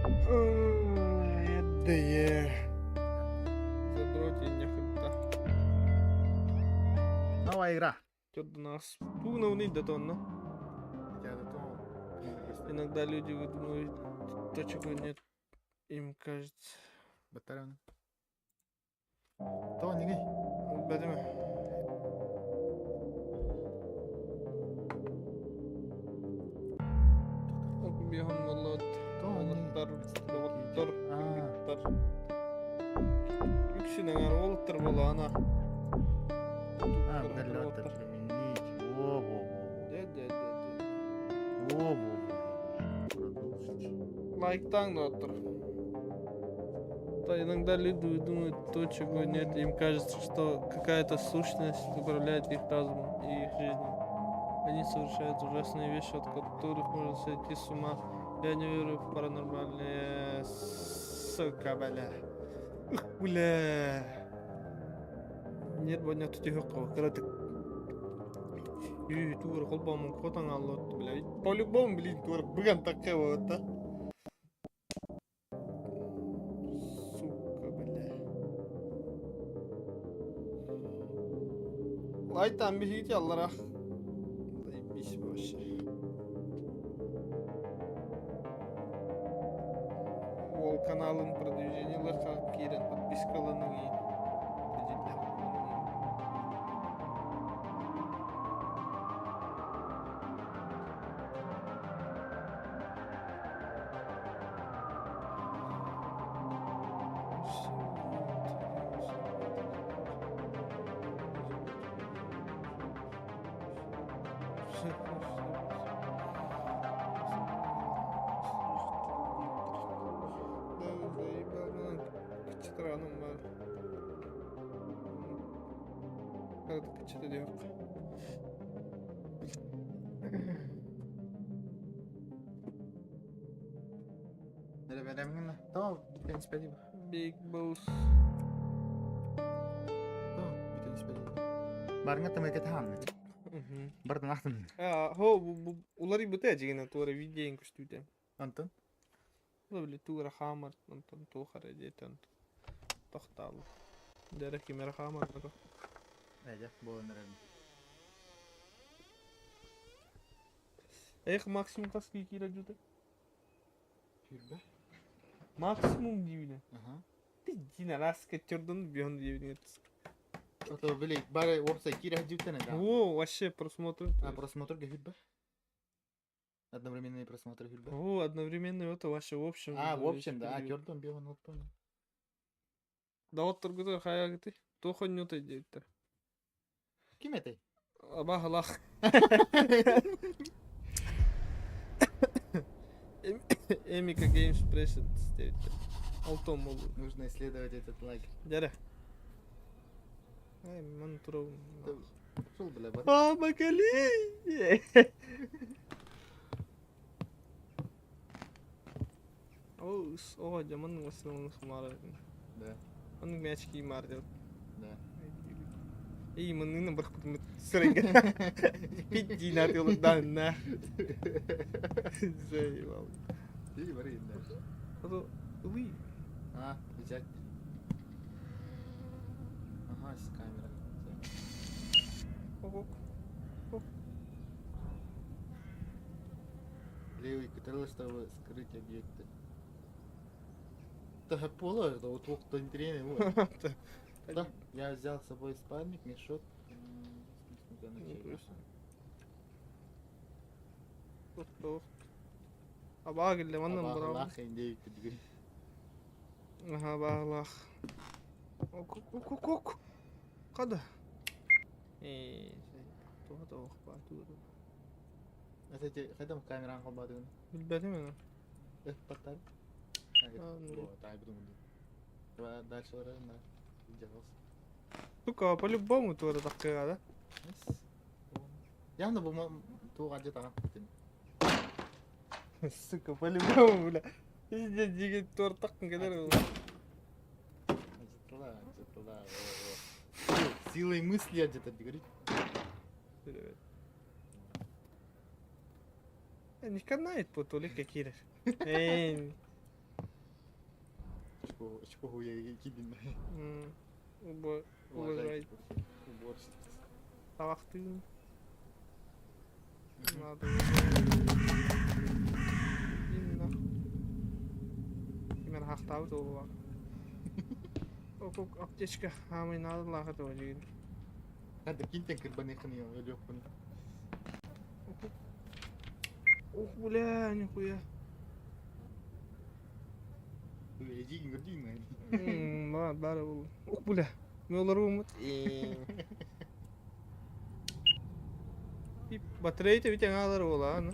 куттон Да Задротить нехта. Новая игра. Чё до нас пугновный да тонна. Я до того. Иногда люди выдумывают то, чего нет. Им кажется. Батарейна. То не Бәдеме. Бихом болот. То не. Уолаттар, доҕоттор, А. кыргыттар. Үксүн аҥар уолаттар буолаана. А, вертолет применить. Во-во-во. Дэ дэ дэ дэ. Во-во-во. Продолжить. Лайктаҥ доҕоттор. Да, иногда люди думают то, чего нет. Им кажется, что какая-то сущность управляет их разумом и их жизнью. Они совершают ужасные вещи, от которых можно сойти с ума. Я не верю в паранормальные... Сука, бля. Ух, бля. Нет, боня тут кыратык. Үй, тур холбомун хотан аллот, бля. По-любому, блин, тур быган такая вот, да. Сука, бля. Лайтан биһиги аллара. Заебись вообще. Ол каналын продвижениелар киирэн подпискаланыҥ и Кычытыраным бар. Кычыты диэх. То, бүтэн испэди. Big Boss. То, бүтэн испэди. Барыңа тымы кете хаанны. Бардын ахтын. А, хо, улары бутэ жигина туора видеон көстүүтэ. Антон. Били туора хаамар, онтон туохара диэтэн тохтаал. Дэрэ кимера хаамар нако. Эдэ, болон эрэн. Эх, максимум хас киирэ жута. Хүрбэ. Максимум диибинэ. Аха. Ти дина раска тердун бион диибинэ. Ото били бары уопсай киирэ жүктен да. О, вообще просмотр. А просмотр хүрбэ. Одновременный просмотр хүрбэ. О, одновременно это вообще в общем. А, в общем, да, кердон бион оттон. Да вот торгутар хаягыты. Туох онньута диэттэр. Ким этэй? Абаһалах. Эмика Games Presents диэттэр. Алтон болу. Нужно исследовать этот лагерь. Дәрэ. Ай, ман турабын. Шул бля бар. А, Макали! О, о, жаман осылын сумары. Да, Оның мяч киймар деп. да. Эй, мынны бір күтім сырынга. Пиддина тылы да на. Заебал. И бары да. А то ылый. А, взять. Ага, с камера. Ок. Левый контроллер, чтобы скрыть объекты. Да пола, это вот вот вот. Да, я взял с собой спальник, мешок. Ну, то есть. Ох, Абаа маннан браво. Абаалаах индейик дигин. Аха, абаалаах. Ок, ок, ок, ок. Када? Э, туха тоох ба тура. Это те хайдам камеран холбадыгын. Билбэтим мен. Э, паттар. А, ну. Тай буду. Дальше барайын да. Сука, по-любому туора таххыаҕа да. Явно бу туох адьа таҕан Сука, по-любому, бля. Пиздец, дигит туора таххын кэлэр ол. Адьытыла, адьытыла, Силой мысли адьыта говорит. Не канает по туалетка киирэр. Эй. Чпохуя кидин. Уважай. Уборщица. Табахтыын. Надо. Инна. Кимэр хахтаабыт буолла. Оп, аптечка. Хаамай надо лаахат оҕо Надо кинтен кырбаныхын өлүөхпүн. Ох, бля, нихуя. Эдиин көрдүүн Бары бол. Ох, бля. Мен олар Батарейта бит аҥаалар буолаа,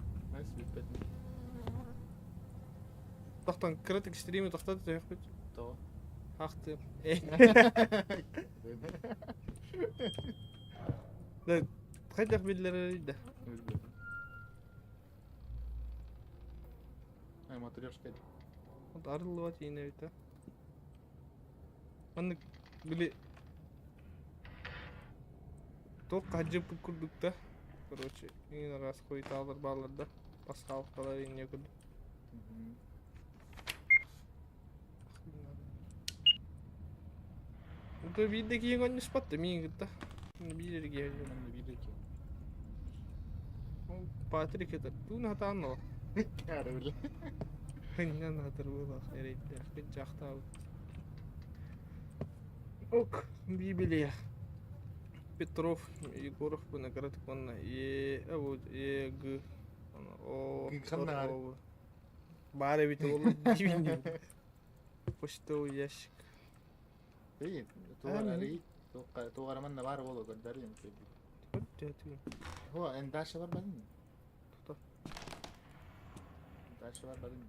Тохтон кыратык стрими тохтото түһүөхпүт. Тоҕо? Ахтыым. Хайдах биллэрэрий да? Ай, матрешка. Арыллыбат иинэ эбит Маннык били туох хадьыппыт курдук да. Короче, иин араас хуйтаалар бааллар да. Пасхалкалар инньэ курдук. То биирдэ киһи онньуспат да миигин кытта. Биир эргиһэ Манна биир киһи. Патрик это туун хатаан ол. Кары бile. Хыннан хатыр буолах эрэйдээх кыдьаахтаабыт. Ок, Библия. Петров, Егоров бу кыратык уонна Е, А, вот Е, Г, О, Ханна О, Баар эбит ол дибин. Почтовый ящик. Эй, тугар тугар манна бар боло көрдөр Хо, эн дальше бар бадын. Тута. Дальше бар бадын.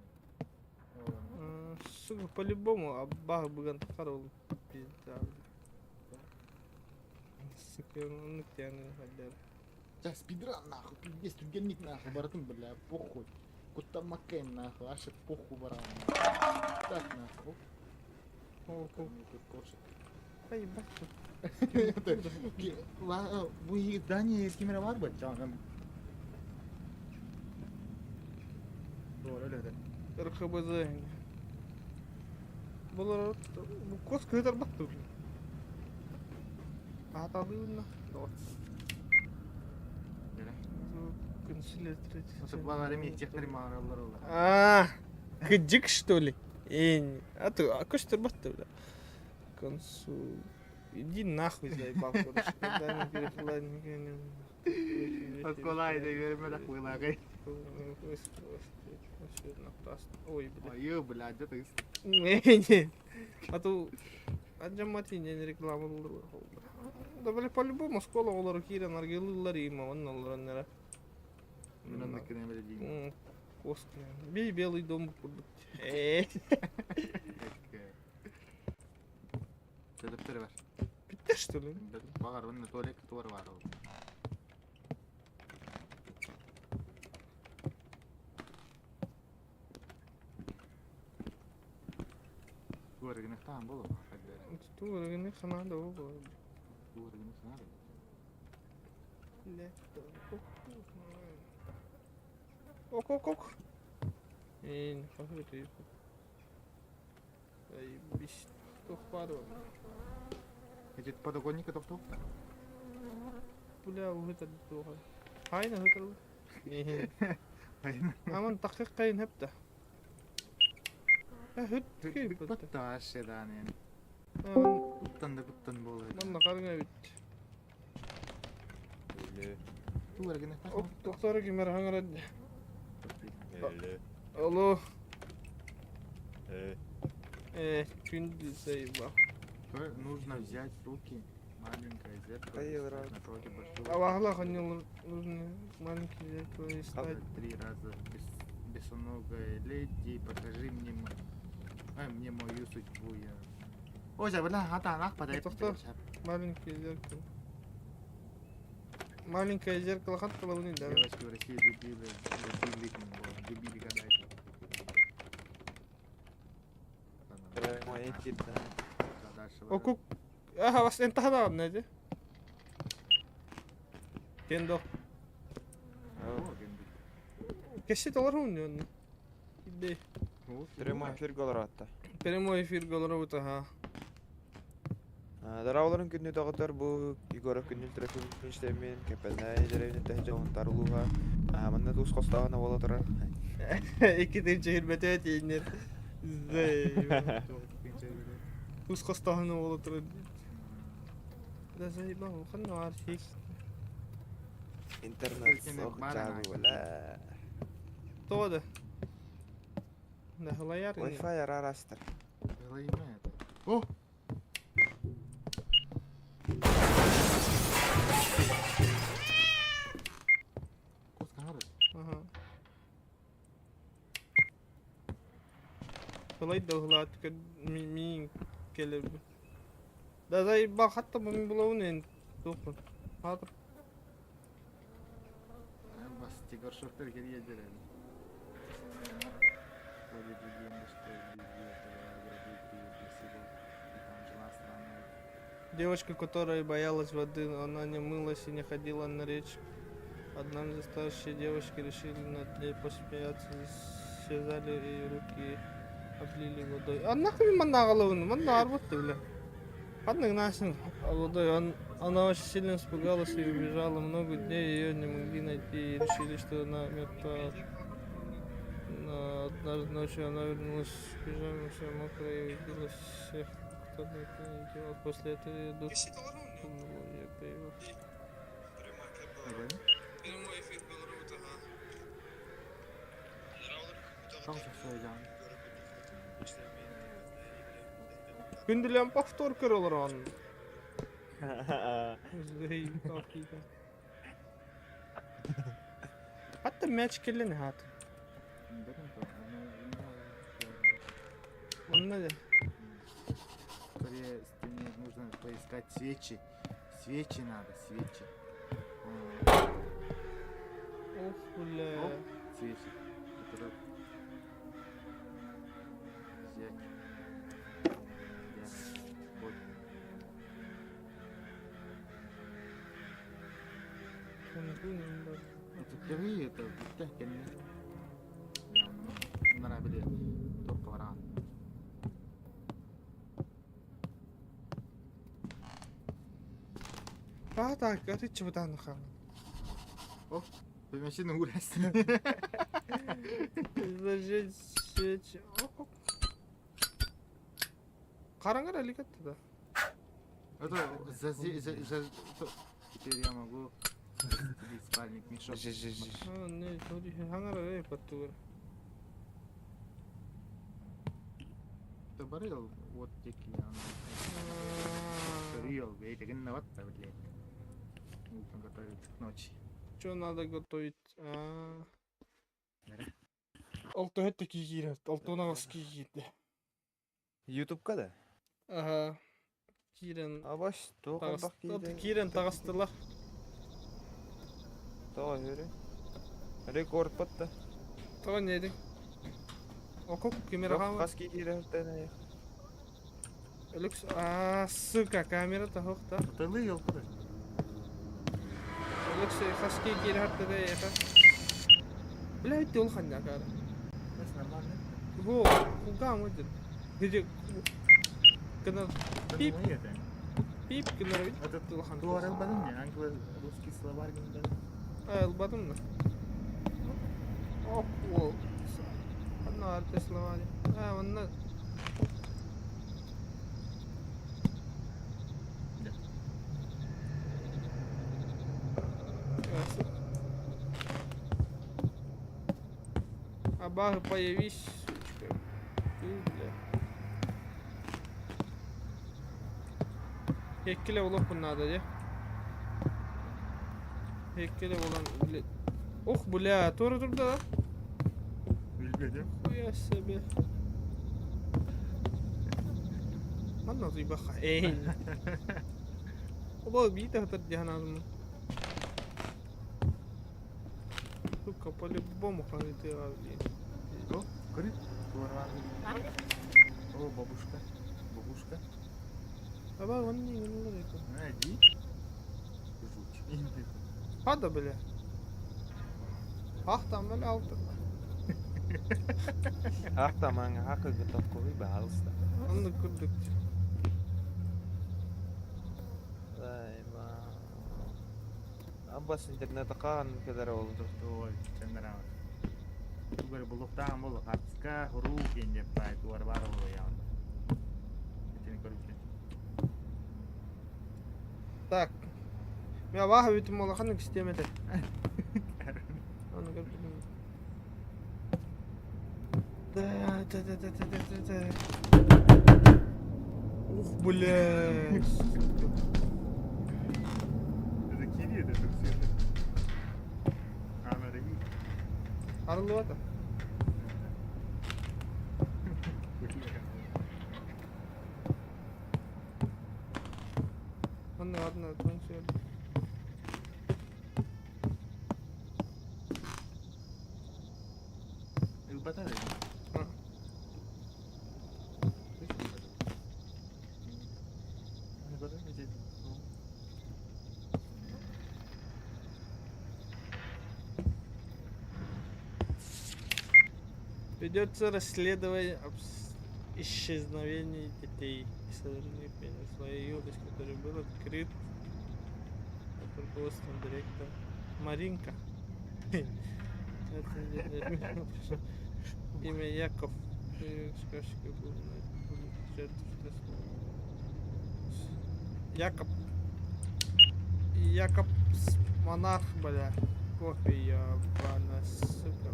Сука, по-любому, аббах быган тахар ол пизда. Сука, оннук тианы хаддар. Да, спидран нахуй, пиздец, түргенник нахуй, баратын бля, похуй. Куттаммаккайын нахуй, аша похуй баран. Так нахуй. О, Оп, тут кошек. Ай, ебать. Бу здание кимере бар бы, жаным. Doğru öyle de. РХБЗ. Булар бу кос кытар баттı. Аталыына. А, кыдьык что ли? Эй, а ты, а көстөр батты бля. Консул. Иди нахуй заебал, короче. Когда не перехла, Kolay da görme de koylar. Ой, бля. Ой, бля, где ты? Не, а то Аджамати не реклама Да бля, по-любому школа олар киирэн аргылыыллар има онно олорон эрэ. Мен онно кенемеле дейм. Коска. Бей белый дом курдук. Э, Төлөптөр бар. Бүттэ что ли? Багар, онно туалет туар бар ол. Туар гына таан боло. Туу ханаа да ол. Туар гына санаа. Ок, ок, ок. Эн, хахыр Ай, биш. Туох баар Эти подоконника топтоп. Бля, уһутар туоха. Хайна хытыр. Аман тахқиққайын хэпта. Хөт кей Бытта ашедан yani. Буттан да буттан боло. Манна қарыңа бит. Туар гына Ок, доктор кимер хаңарад. Алло. Э, күндү заебал. Нужно взять в руки маленькое зеркало Да и я стать рад. напротив большого. Аллах нужно маленький зеркало и стать. Три раза бесоногая леди, покажи мне, а, мне мою судьбу, я. Ой, бля, хата, подай. Тоқтор. Маленькое зеркало. Маленькое зеркало хат половины, да. Девочки в России любили, любили, любили гадать. Прямой эфир, да. Дальше. Окук. Аха, бас эн таһадаҕын эти. Кендо. Кэсси толор хуун Иди. Прямой эфир голоратта. Прямой эфир голоробут аха. Дарааларын күннү доҕотор бу Егоров күннүл Трофимович Кэпэнэй деревнэтэ дьоһунтар улууһа манна туус хостоҕуна буола турар. Икки тыынча тиийиннэр. Туус хостоҕуна буола турар. Да заебал, ханна архив. Интернет суох дьаабы Тоҕо да? Да халаяр. Wi-Fi арарастар. О! Аха. Халай да мин келер. Да заебал, хатта бу булабын эн тухпун. Хатыр. Бас горшоктар келе Ходит легенда, что вблизи этого гробы приют для сирот, и там жила странная Девочка, которая боялась воды, она не мылась и не ходила на речку. Однажды старшие девочки решили над ней посмеяться, связали ее руки, облили водой. А нахуй манна голову, манна арбат бля. Одна нашим водой. Он, она очень сильно испугалась и убежала. Много дней ее не могли найти и решили, что она мертва. Но однажды ночью она вернулась в пижаме, вся мокрая, и увидела всех, кто на это не делал. После этого ее дух ее появился. Прямой эфир Күндүлэн повтор көрөлөр он. Hatta мяч келлен хат. Онна да. Скорее, мне нужно поискать свечи. Свечи надо, свечи. Ох, бля. Оп, свечи. Которые взять. Взять. Вот. Это впервые это бүттэ кэннэ. Нара били только варан. А так, а ты чего там хан? Помещи урас. Зажечь свечи. Караңгыр элик да. Это за, за, за, теперь я могу спальник, мешок. А, не, хангар э паттугар. Это барыл вот такие. Рил, вот, блядь. Утром готовиться к ночи. Что надо готовить? А. Олто это кигир, олто на вас кигир. Ютубка да? Ага. Кирен. Абаш, тоқ Кирен тағыстылар. Тоға жүрі. Рекорд батта. Тоға не едің? Окоп камера ха. Қас кигир Люкс. А, сука, камера та хохта. Тылы елкуда. Люкс хаски кир хатта да ета. Бля, ол ханна кара. Это нормально. Го, куга модит. Где Кына Пип. Пип кына Это туар албадым не? Англо русский словарь гында. А, албадым да. Ох, ол. Анна арты словарь. А, онна Абага, появись, сучка. Ты, бля. Хеккеле олох надо, де? Хеккеле olan, бля. Ох, бля, тура турда. Билбедим. Хуя себе. Манна утуйбахха. Эй. Оба биир да сытар дии санаатым. Сука, по-любому хаһыытыаҕа блин. О, көрү. О, бабушка. Бабушка. Аба, он не не А, иди. Жуть. Хада, бля. Ах там, бля, алты. Ах тамаҥа хакы баһаалыста. Онно курдук. Ай, Аббас интернет хаан кэлэр ол. Ой, чаннараа. Тугар булуктаан бол хатска хуруу кенде бай туар бар бол яан. Этини көрүчү. Так. Мен ваха бүтүм улахан система этэ. Аны көрдүм. Да, да, да, да, да, да, да, да. Ух, бля. Это кири, это все. Ана реви. Арыллыбата. Ладно, ладно, танцуем. Ылбата да. А. Ведется расследование исчезновения детей и сожалению, юность, который был открыт под руководством директора Маринка. Это Имя Яков. Шкафчика был найден жертв Якоб. Якоб монарх, бля. Кофе ебана, сука.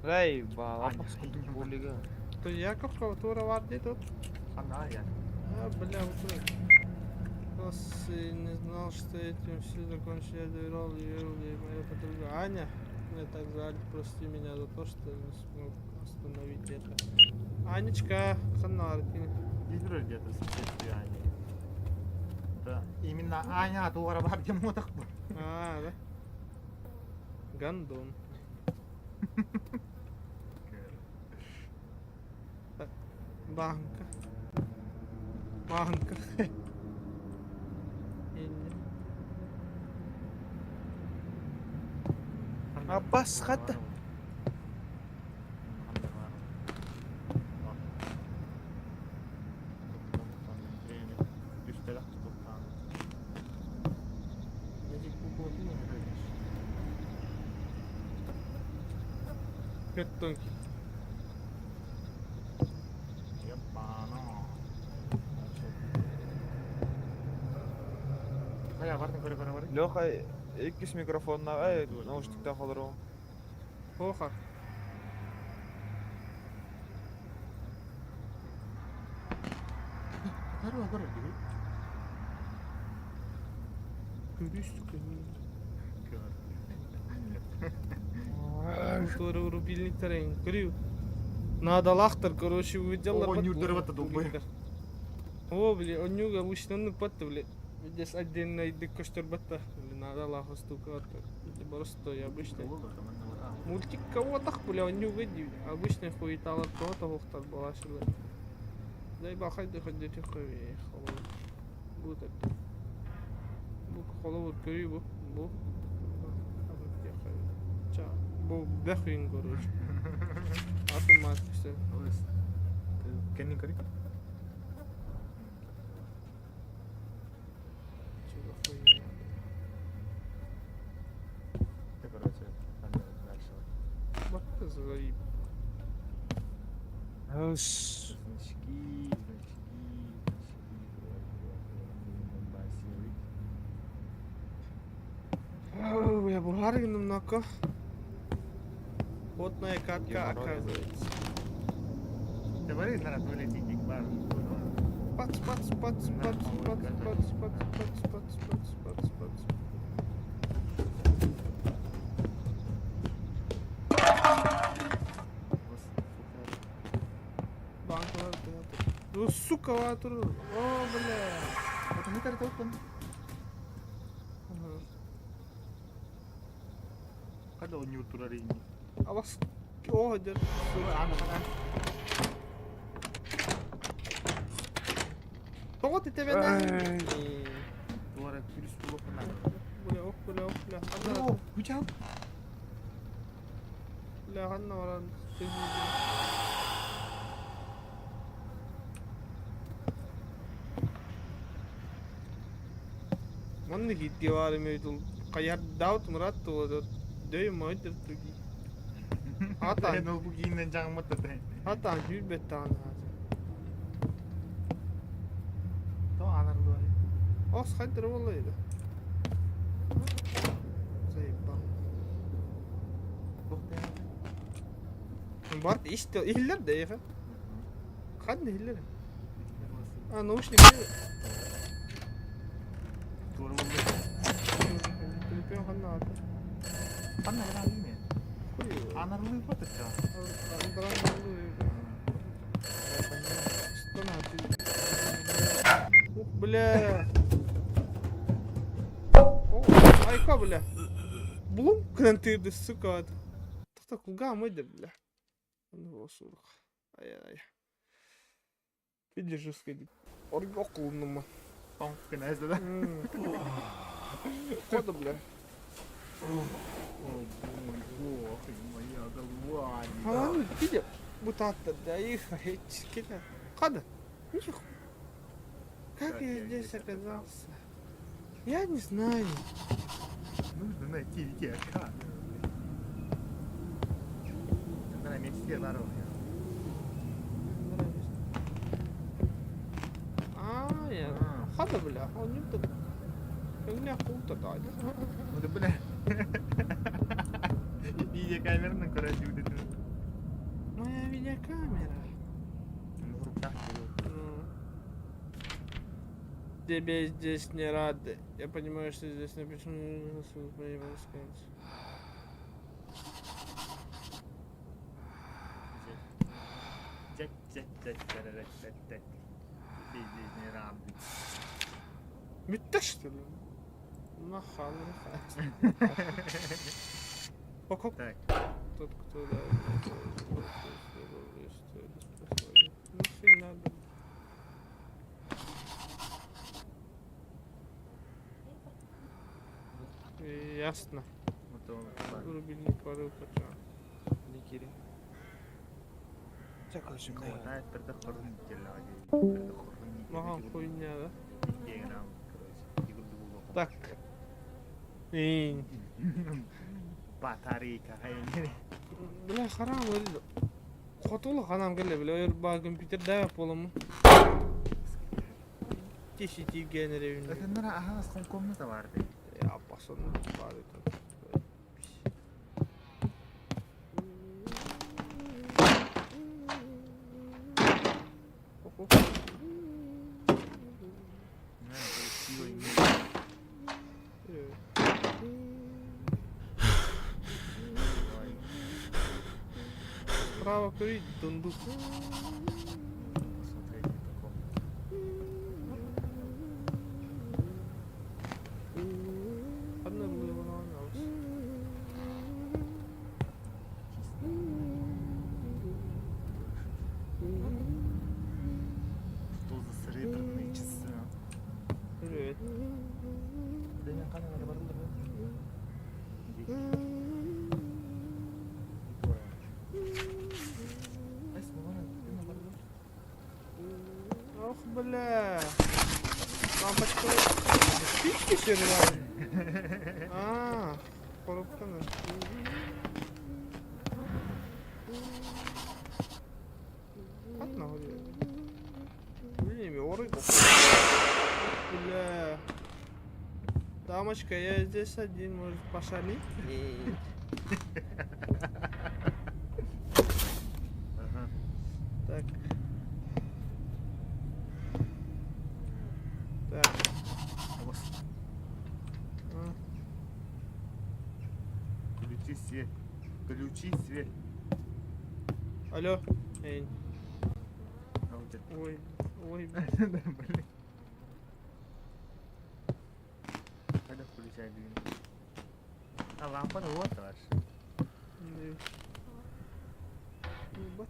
Эй, ба, булига. То Яков кого-то варди тут? Она я. А, бля, вот это. Класс, не знал, что этим все закончили. Я доверял и верил ей. Моя подруга Аня. Меня так звали, прости меня за то, что не смог остановить это. Анечка, ханарки. Игры где-то соответствие Ани. Да. Именно Аня туара бар дем отақ бұл. А, да? Гандон. Банка. Банка. Аббас хатта. Тонкий. Леха, иккис микрофонна, эй, наушниктан холору. Плохо. Который рубильник тарайын. Көрүү. Надо лахтар, короче, увидел. О, нюрдер вот это долбоеб. О, бля, он нюга лучно патта, бля. Здесь отдельно иди көстөр батта. Бля, надо лаху стука. Просто я обычный. Мультик кого так, бля, он нюга ди. Обычный хуетала то-то хохтар была шила. Дай бахай да ходи тихо холод. Бу так. Бу холод көрүү бу. Бу. Ча. Бу бэхин, короче. Автомат все. Кеннин көрі? Чего хуйня. Ты, короче, дальше. Бакта заеб. Значки, значки, значки. Я бугар немного. Потная катка оказывается. Ты говори, наверное, туалетик бар. Пац, пац, пац, пац, пац, пац, пац, пац, пац, пац, пац, пац. Сука, тур. О, бля. Это не картофан. Когда он не турарини? Абас. О, дер. Тоҕо титэбэнэ? Туора күлүс булуохпун Бля, ох, бля, ох, бля. О, күчам. Бля, ханна баран. Маннык иттиэ баар хайардаабыт мыраат тула дөй мойдыр туги. Хатан. Ол бу кииннен дьаҥмыт да. Хатан сүүрбэт даҕаны То анарлыа. Ос хайдыр буолла Заебал. Барт исти иһиллэр да эйиэхэ. Ханна иһиллэр? А, наушник. Туора буолла. Телефон ханна аата? Ханна гына мен. Анарлыы ботача. Ух, бля. О, айка, бля. Булум гынан тыырды, сука. Тохто кулгаам ойда, бля. Ну, сурук. Ай-ай. Видишь, жестко. Орго кулнума. Тоң гына да. Хода, бля. О, бог, моя голова. А, видя, бутатта, да их, кида. Хада. Ниху. Как я здесь оказался? Я не знаю. Нужно найти видеокамеру. На месте здоров. А, я. Хада, бля, он не тут. У култа да. Ну да, бля. Видеокамераны, короче, вот это. Моя видеокамера. Ну, в руках Ну. Тебе здесь не рады. Я понимаю, что здесь написано, сказать. Тебе здесь не рады. Бүттэ что ли? Нахал, нахал. Ок, Так. Тот, кто да, Нахуй надо. Ясно. Рубильник порыл почему. Никири. Хватает предохранителя. Махан хуйня, да? Так. Ин. Батарейка. Бля, харам öyle. Хотулу ханам келе, бля, өр ба компьютер да болому. Тиши генеревин. Это нара ага, с комната барды. Я пасон бар это. Справа курить дундук. Посмотреть такого. Одна было Что за серебряные часы? Привет. Да не камера барылды. Ох, бля. Лампочка. Спички серебряные. А, коробканы. Ладно, Блин, оры. Бля. Дамочка, я здесь один, может, пошалить? Ага. Так. Так. А, Включи свет. Включи свет. Алло. Эй. А Ой. Ой, Блин. Когда включай дым. А лампа вот вообще. Ебать.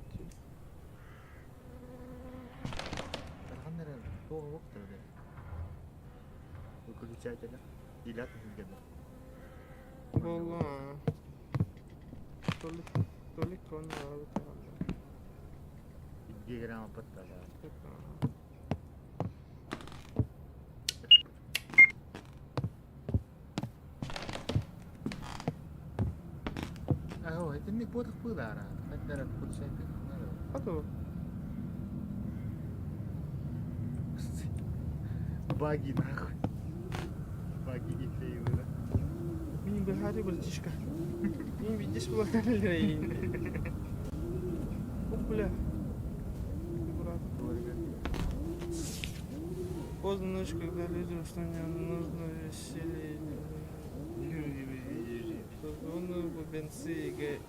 Выключателя. Илят где-то. Буолла. Толик, Толик он Грамма подтала. А, это не бодох пылара. Хотя включатель. А то. Баги нахуй. Баги и фейлы, да? Мин быһаары братишка. Мин видишь благодарен. О, бля. Брат. Поздно ночью, когда людям что не нужно веселье. Позвоны, бубенцы и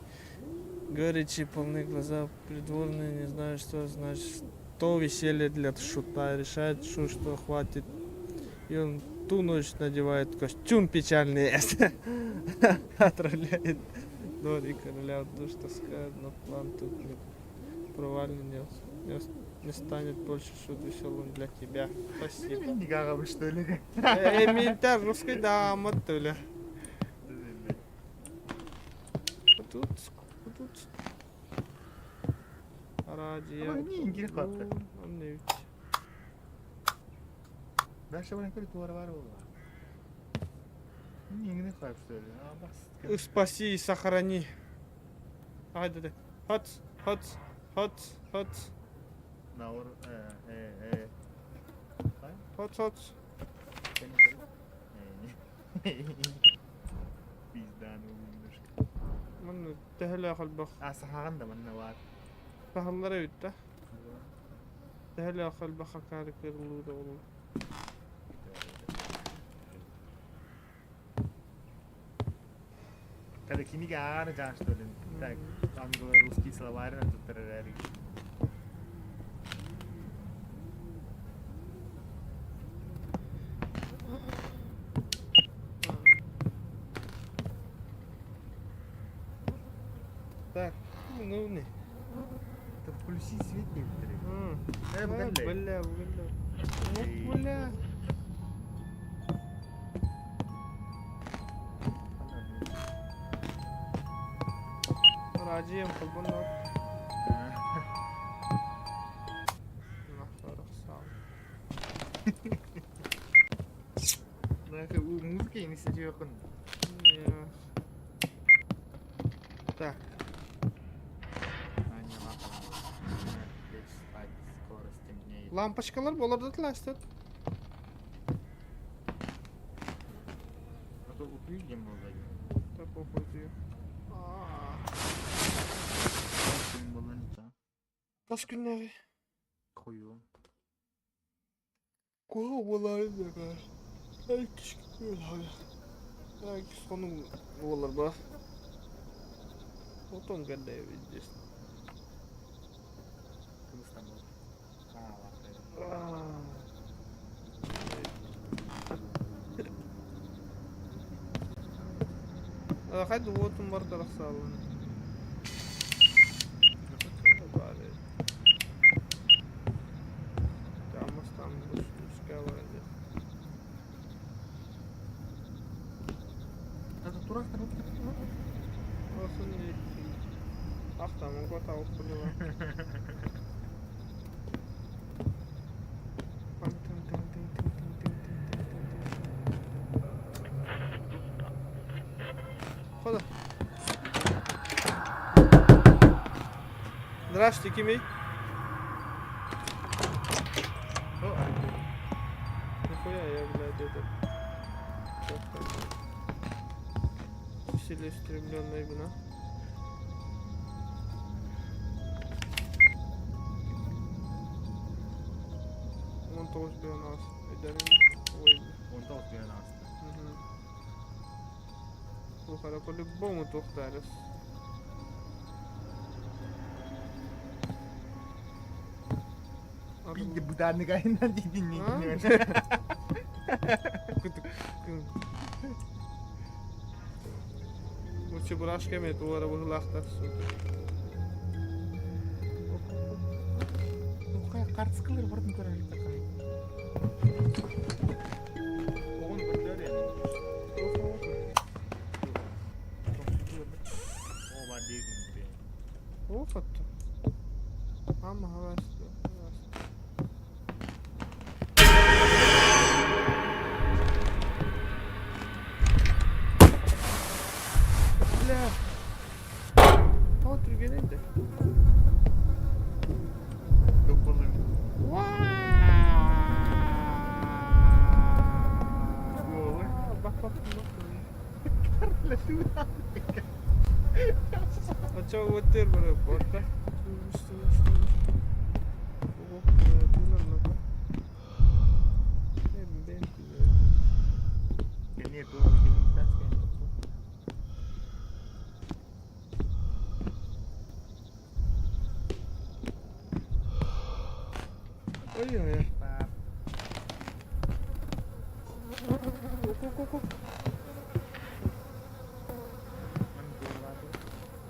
горечи полны глаза придворные, не знают, что значит, что веселье для шута. Решает шут, что хватит. И он ту ночь надевает костюм печальный, отравляет двор и короля душ тоска, но план тут не провальный, не станет больше шут веселым для тебя. Спасибо. Никак что ли? Э, русский да, матуля. Тут, тут. Радио. Дальше Спаси и сохрани. Хайда, хац, хац, хац, хац. Наур, э, Хац, хац. Пизда, ну немножко. Манна төһөлөөх элбэх. А сахаҕын да манна баар. Сахаллара эбит да. Төһөлөөх элбэх акаары кырылыыра буолла. Когда книга ааҕар дьаан что ли? Так, англо-русский словарь на тут террорик. Так, ну не. Это включи свет некоторые. Э, Э, бля, бля. Вот, бля. Радием холбонно. Музыка не сидит. Так. Лампочкалар болар да тыластыр. А то упьем было. Так, похуй. Тас күннәге. Хую. Куа болар да. Ай, кишки. Ай, соның болар ба. Отон кәлле здесь. Кымыстан бол. А, ладно. Хайды уотун бар тарахсаалын. Амастан Это турах Осын Ахтамын коталып булла. Хода. Здравствуйте, кимей. Нихуя я, блядь, этот... Как там? Целеустремленная вина. Он тоже для нас. Ой. Он тоже для нас. Угу. Слухай, по-любому тухтарис. Биир бытааннык айынан диидин Бу чебурашка эмиэ туора быһыылаахтар сука. Картскалар бардын көрөр Оҕун көрдөр О, бар диэгин О, хотто. Ама хавас. Бля. Тоҕо түргэнэй да? Бак бак бак. Оччоҕо уоттыыр барыа буолта. Ой-ой.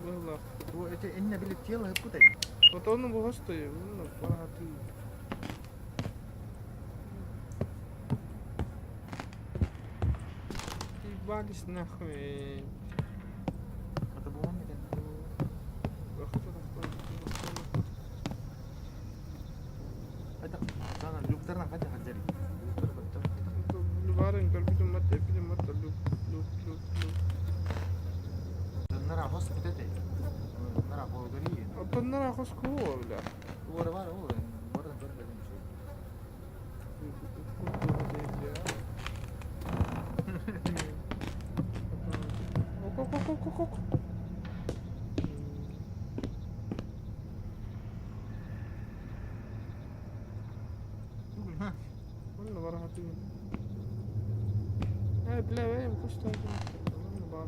Быһылаах. Это инне били тело путай. Отону буһасты, уну бараты. Ебались нахуй. Это было мне Это люктарна хадя хаджари. Барын көрбүтүм матта, эпитим матта, люк, люк, люк, люк. Нара хос битете. Нара хо гори. Оттон нара хос куо, бля. Ора бар о, бардан көрбөдүм. Ок, ок, ок, ок, ок. Онно барахатыгын. Э, бля, бэйэм кустаатым. Онно баар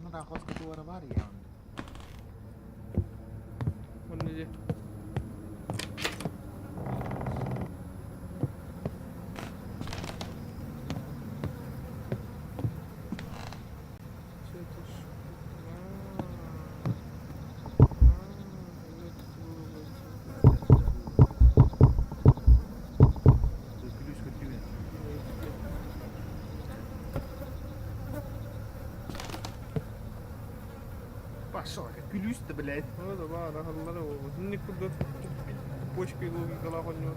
Нара хос катуара бар я. Онно дьэ. Күлүс көтүгэн. Пошел, как күлүс-то, блядь. Ну да, баар, аһаллара буолбут. Инник курдук почкой логикалаах оонньуу.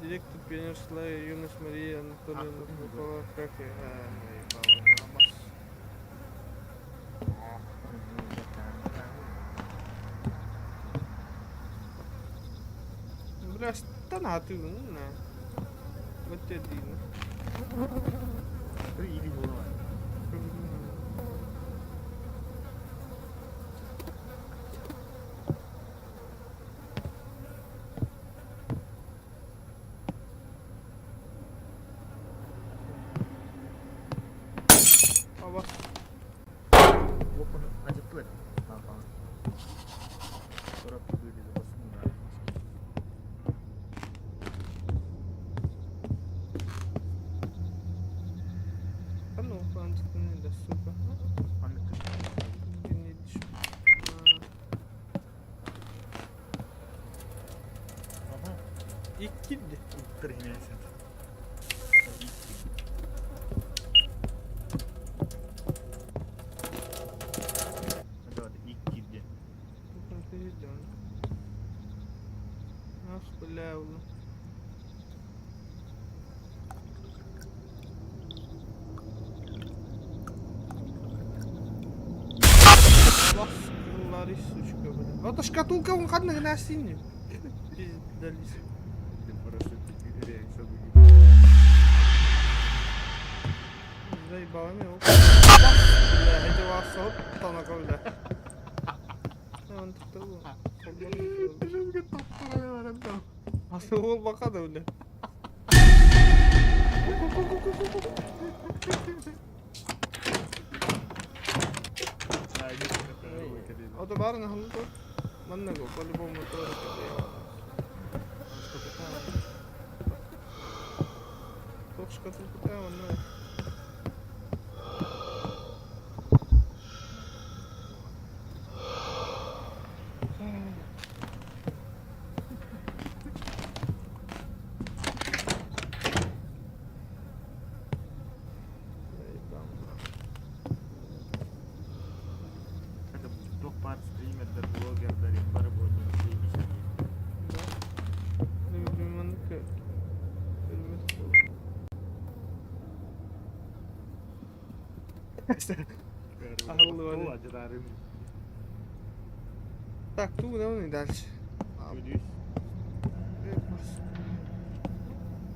Директор пионерского юность Мария Анатольевна Попова, как и... Бля, станатыгын на. Вот это дина. Или голова. Аба. Опын ажыттылар. Сорап были басын. А ну, антитыны да, сука. Иккиди. Иккиди. Ах, бля, улы. Лари, сучка, бля. Это шкатулка, он хадна на синий. Пиздались. Заебала меня. Бля, эти вас вот танака, бля. Он тут Асыл ол бақады, бля. Ото баар наһылы тут. Манна го по-любому тоже Туох шкатулката онно. Это туох баар стримердэр, блогердар бары буоллар заебись. Так, ту давай дальше.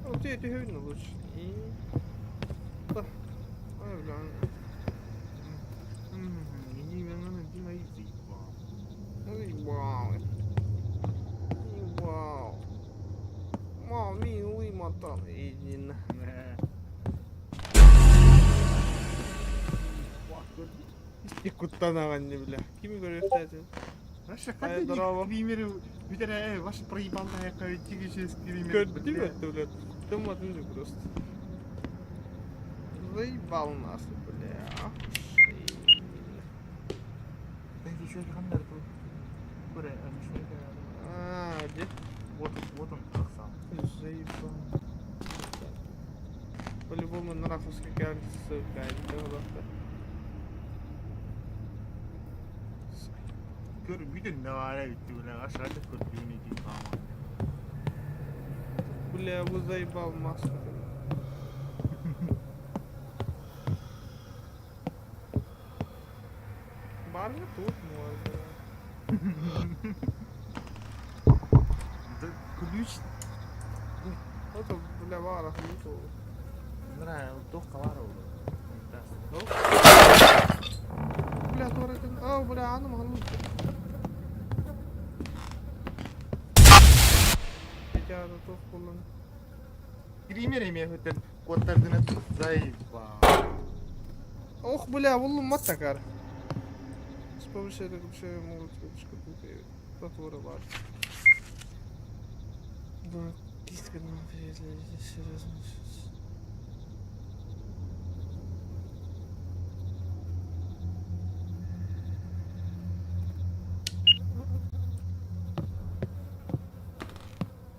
Вот я это видно лучше. И... Да. Ой, бля. Заебал. Заебал. Мам, милый мотан. Иди на. И куттанаҕын бля. Кими көрүөхтээти? Ваша Ай, здорово. Скримеры, бүтэрэ, ваша проебалная тигище скример. Көрдүм это, блядь. Тымматын же просто. Заебал нас, бля. А, где? Вот, вот он, Оксан. Заебал. По-любому нахуй сука, это Көр бүтүн навара бүттү бля, ашрата көрдүүнү дии хаама. Бля, вы заебал маску. Бар тут можно. Да ключ Это, бля, вара, тут. Нра, туох хабар ол. Бля, туора А, бля, аны маған Петя, туох буллан. Скример эмиэ хөтөн куоттардына заебал. Ох, бля, буллум маттакар. С помощью этого вообще могут шкатулка Затворы бар. Да, кистка на серьезно.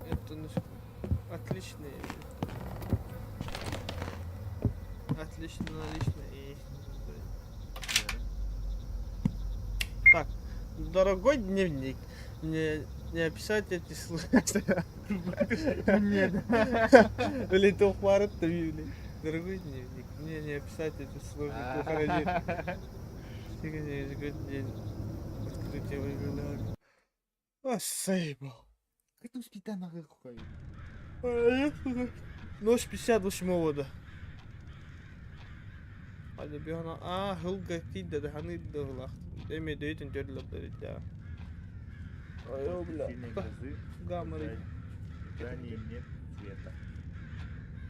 Это ну, отличные. Отлично наличные. Так, дорогой дневник, мне не описать эти слова. Нет. Или тухмарат блин. Дорогой дневник, мне не описать эти сложные тухаради. День открытия выиграли. А, заебал. Как ты спита нахуй? Ночь 58 года. Hadi bir ana а хылга тиде да ханы дыглах. Эме дөйтүн төрлөп да. Ой, бля. Сильной грозы. Гаммары. В здании нет света.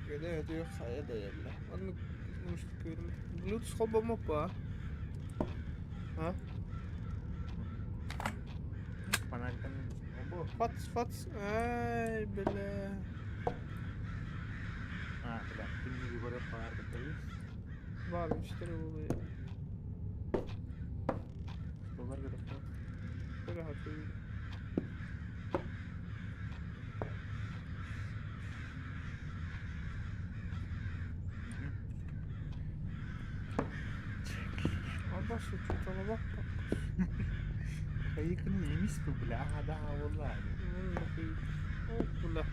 Где это я да я бля. Аны мушты көрүм. Bluetooth холбомо па. А? Фонариком. Обо. Фац, фац. Ай, бля. А, бля, ты не говорил фонарик, Бар, 4 булды. Доллар готов. Бля, Абасы чутала бак. Хайыкын емис бу, бля, да, والله. Бля.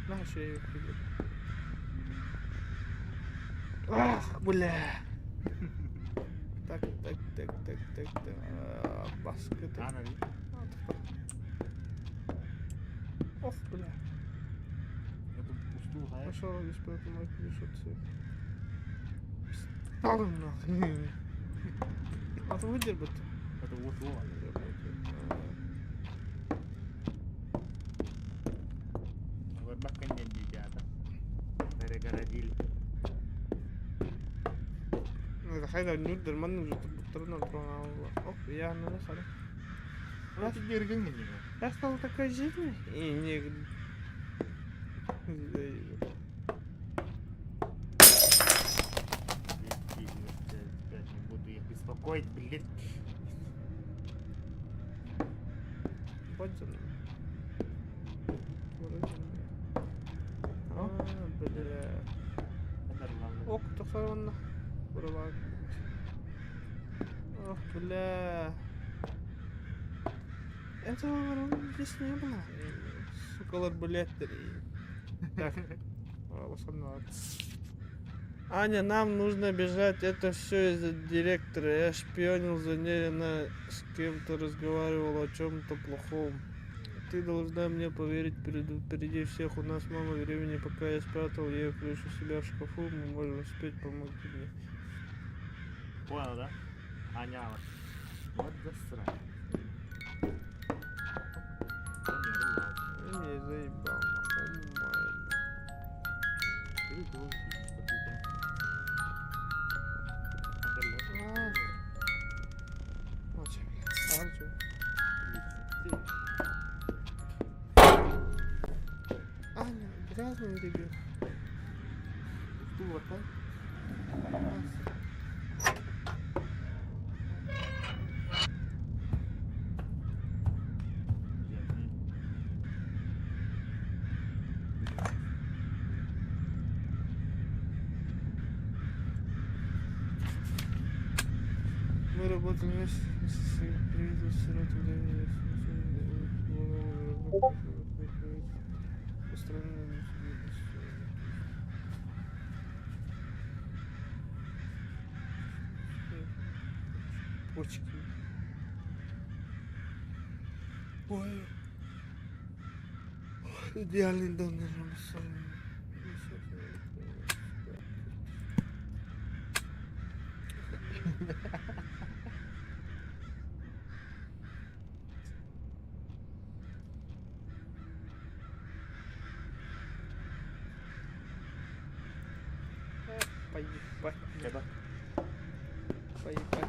На шею Ах, бля. Так, так, так, так, так, так. Баскы. Ана ви. Ох, бля. Это пустую хай. Пошел здесь поэтому ключ Стал нахуй. А то выдербит. Это вот вот. Барбакка не дидята. Перегородили. Хайда нүрдэр манна турбуттарынан туран Оп, я на сары. Я стала такая жирная. И не... Не буду их беспокоить, блядь. Бать за мной. А, бля. Ок, тохсар Буралар. Ох, бля. Этого ворона здесь не было. Сука, блядь. Так. Аня, нам нужно бежать. Это все из-за директора. Я шпионил за ней, она с кем-то разговаривала о чем-то плохом. Ты должна мне поверить, предупреди всех. У нас мало времени, пока я спрятал ее ключ у себя в шкафу, мы можем успеть помочь мне. Понял, да? Аня, вот. Вот засрань. Ты меня заебал, нахуй. Аня, грязный ребенок. Вот так. Мы работали вместе с привезли сироту Почки. Ой. Идеальный донор. Поебать. Поебать.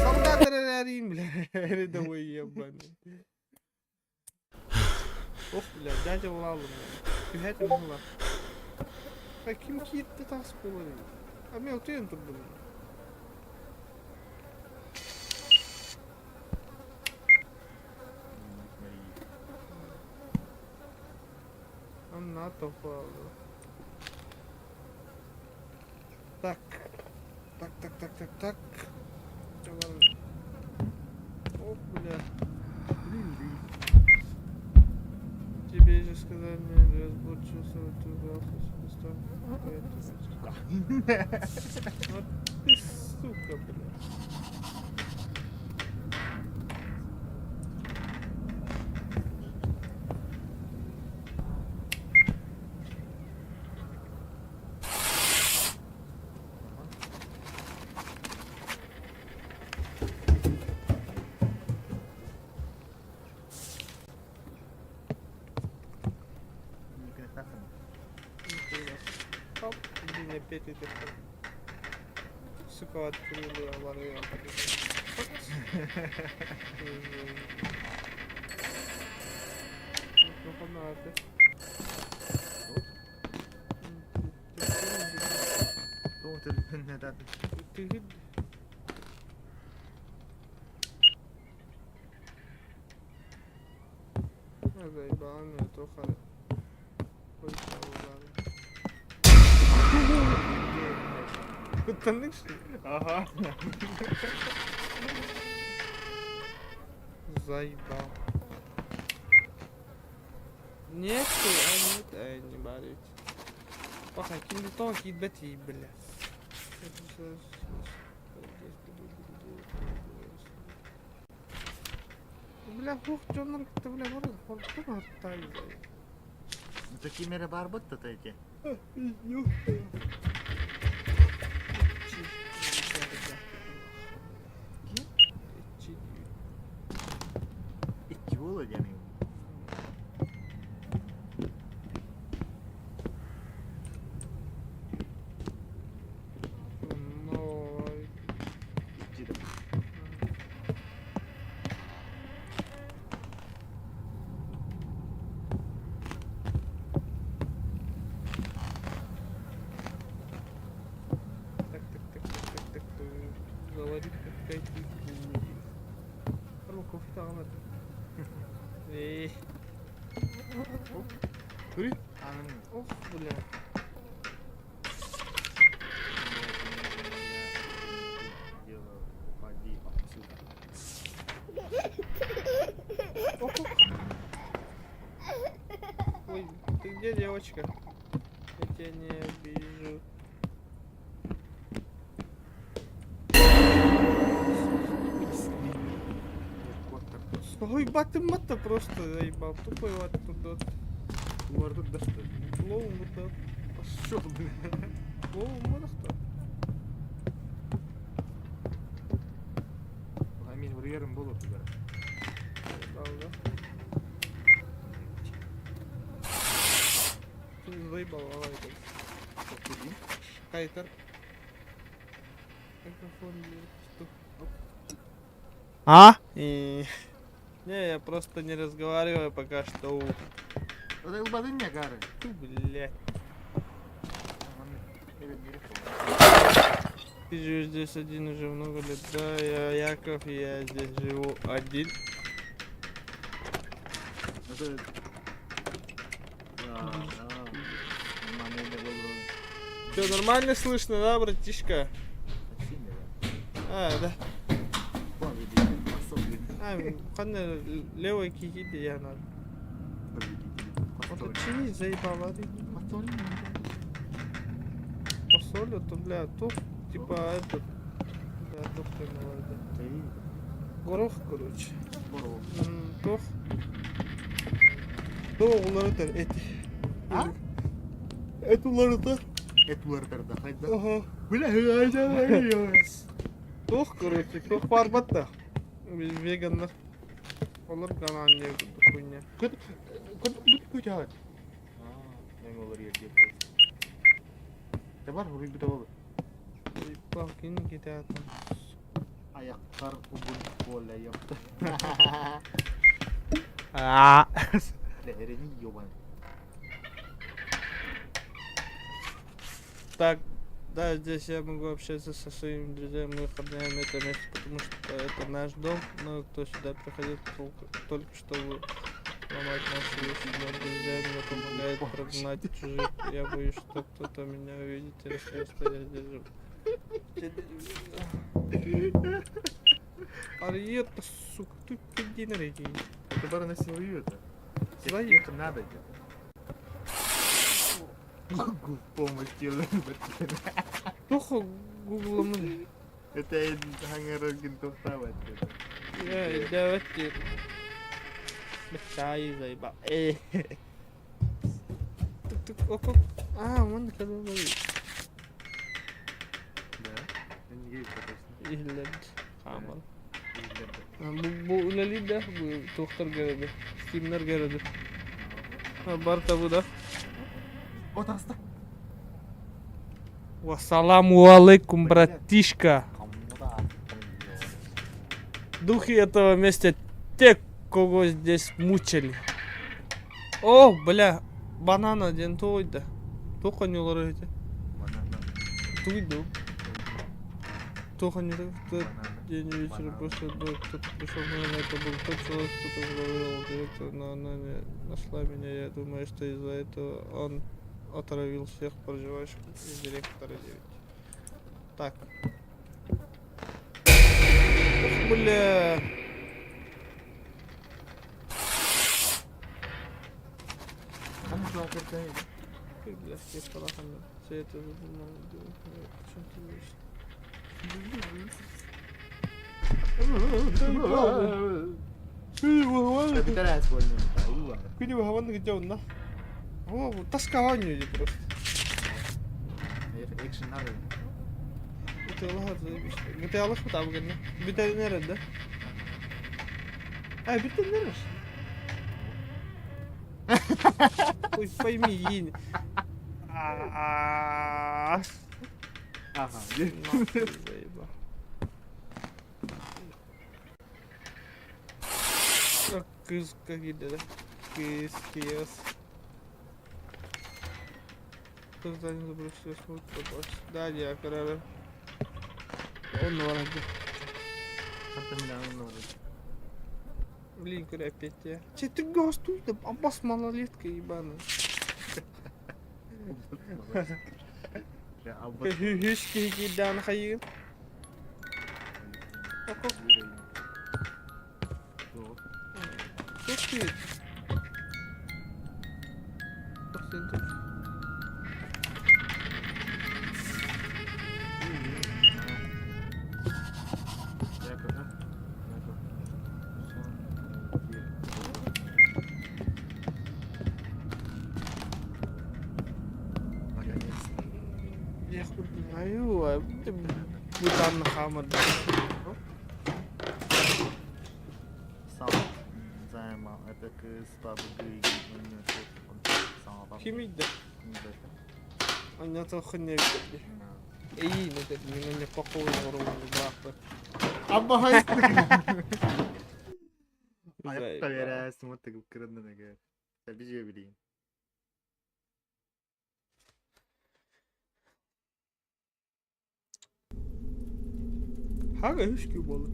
Солдат рарарим, бля, рядовой ебаный. Ох, бля, дядя Лала, бля. Түһэтим була. А ким киирдэ тас буолар А мен утуйан турдум. I'm not the father. Так. Так, так, так, так, так. Оп, бля. Тебе же сказали не разборчився, ты убрался с Сука. Вот ты сука, бля. Хоп, блин, опять это. Сука, открыли, аварию. Ты Заебала меня, то Куттаннык что ли? Ага. Заебал. Нет, а нет, эй, не барить. Паха, ким тоҕо киирбэт бля. Бля, хух дьоннор кытта бля бар хордук аттаай. Это ким эрэ баарбыт да эти? Иччи буолуо диэн Иччи да. Так, так, так, так, так, так, заварить какая-то Арба кофе таҕалар. Ээ. Көрүй. Аның. Ох, бля. Дело, уходи отсюда. Ох, ох. Ой, ты где, девочка? Я тебя не вижу. Кот такой. Ой, баты мата просто заебал. Тупой вот туда. Уларды да что? Клоун вот так. Пошел, бля. Клоун вот так. Амин варьером было туда. Заебал, да? Ты заебал, давай. Кайтер. Микрофон А? И... Не, я просто не разговариваю пока что. Ты, блядь. Ты живешь здесь один уже много лет. Да, я Яков, я здесь живу один. Это... Да, да. Нормально было. Что, нормально слышно, да, братишка? А, да. А, ханна левой кихи я надо. Вот чини заебала. Посолю, то, бля, то, типа, этот... Бля, тух ты молодой. Горох, короче. Тух. То уларытар эти. А? Эт уларытар. Эт уларытар да хайда. Ага. Бля, хайда. Тух, короче, тух барбат да. Веганнар. Олар канан не хуйня. Кот кот бут кутят. А, мен олар ерге. Табар хуруй бут ол. Палкин кетят. Аяктар угун бола ёпта. А. Лерени ёбан. Так, да, здесь я могу общаться со своими друзьями, мы охраняем это место, потому что это наш дом, но кто сюда приходит только, только чтобы ломать наши вещи, но друзья мне помогают прогнать чужих. Я боюсь, что кто-то меня увидит и решит, что я здесь живу. Ариетта, сука, ты иди на реки. Это бара на свою это. Свои. Это надо делать. Google помощь делает. Плохо гуглом. Это хангар тухтават. Я давайте. Чай заебал. Эй. Тук тук ок ок. А, вон когда Да. Не точно. Иһиллэр. Хааман. Бу бу үлэлиир да, бу туохтар гэрэ Стимнер гэрэ Барта бу да. О, таста. Вассаламу алейкум, братишка. Духи этого места те, кого здесь мучили. О, бля, банана диэн туойда. Туох олорор эти? Туйду. Туох они в тот день вечером после отбоя кто-то пришел на меня, это был тот человек, кто говорил директор, но она не нашла меня. Я думаю, что из-за этого он отравил всех проживающих из директора 9. Так. Ох, бля. Там что, опять? Бүтэрээс буолла. Күнү быһабан где онно? О, таскование просто. Экшен надо. GTA алышпыт абы кэннэ. Бүтэрин эрэ да. А, бүтэн эрэ. Ой, пойми, А. Ага. Нахуй заебал. Кыз киирдэ да. Кыз, кыз. Создание забросил смут попасть. Да, я король. Он вроде. Блин, куда опять я? Че ты гостуй, да аббас малолетка ебаная. Үһүс киһи киирдэҕинэ хайыгын? Туох диир? Туох диэн туох? Диэх курдук айуу, бытаанна хаамар Ким ыйда? Анньата хынньа эбит Эйиин этэ мин анньаппакка оҕоробун баахпар. Абба хайыстык. Айыққа берәсің вот тігіп кіріндін егер. Сәби билейін. Хага үскүү буолар.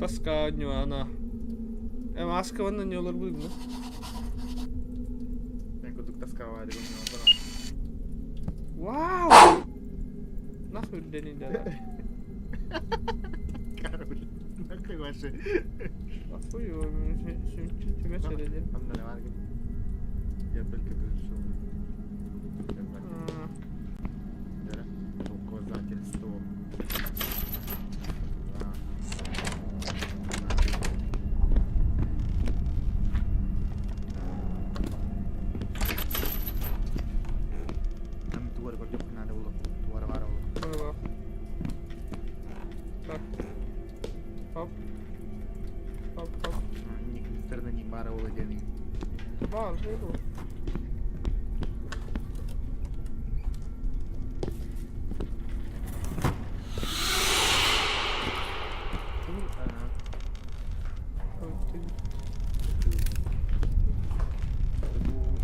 Таска ана. Э маска ванна не олар бүгүн. Мен кудук таскава Вау! Нахуй дени да. Короче, нахуй вообще. Нахуй түмэ Там наливар. Я только пришел. Доказательство. Там туар көрдөх надо было. Туар бар ол. Так. Хоп. Хоп, хоп. Ник не бар ол дени. Бар, буду.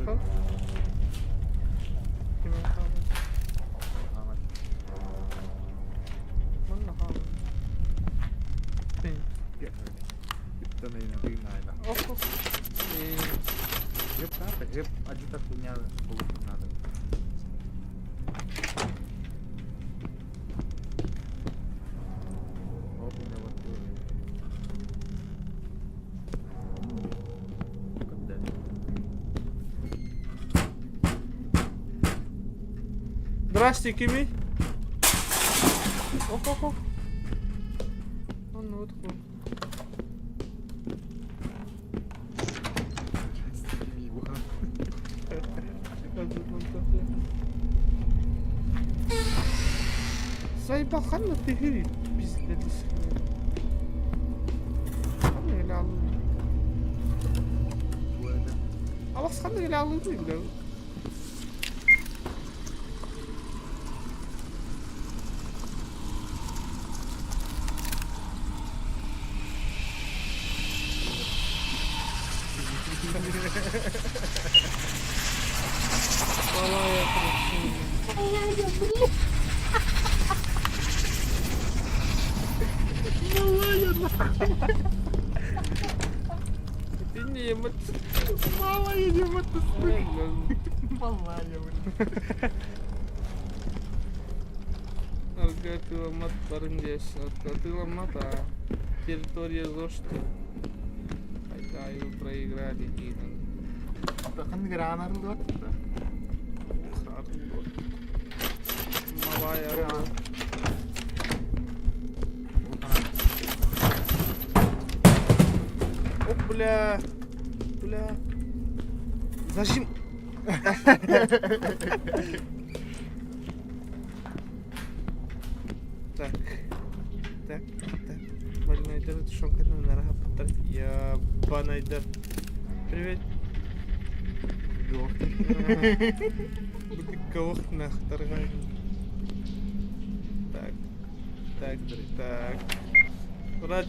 Хоп. Кимэн хаалар? Манна хаалар. Оп, оп. Надо. Оп, у меня вот. Когда? Здрасте, кимий? Оп, оп, оп. Онно вот хуй. Сайба ханна тыгыри пиздец. Ханна или аллы. Алас ханна или аллы бля. Малая Ты не Малая не Малая, блин. Аргатыламат барын здесь. Аргатыламат, а территория ЗОЖ. Хотя его проиграли Динан. Ханнык эрэ аан арыллыбат да? Малая арыллыбат. Оп, бля. Бля. Зажим. Так. Так, так. Больнайдар тушенканы нараһаппыттар. Ябанайдар. Привет. Бытыккалых нахтарга. Так. Так, так. Врач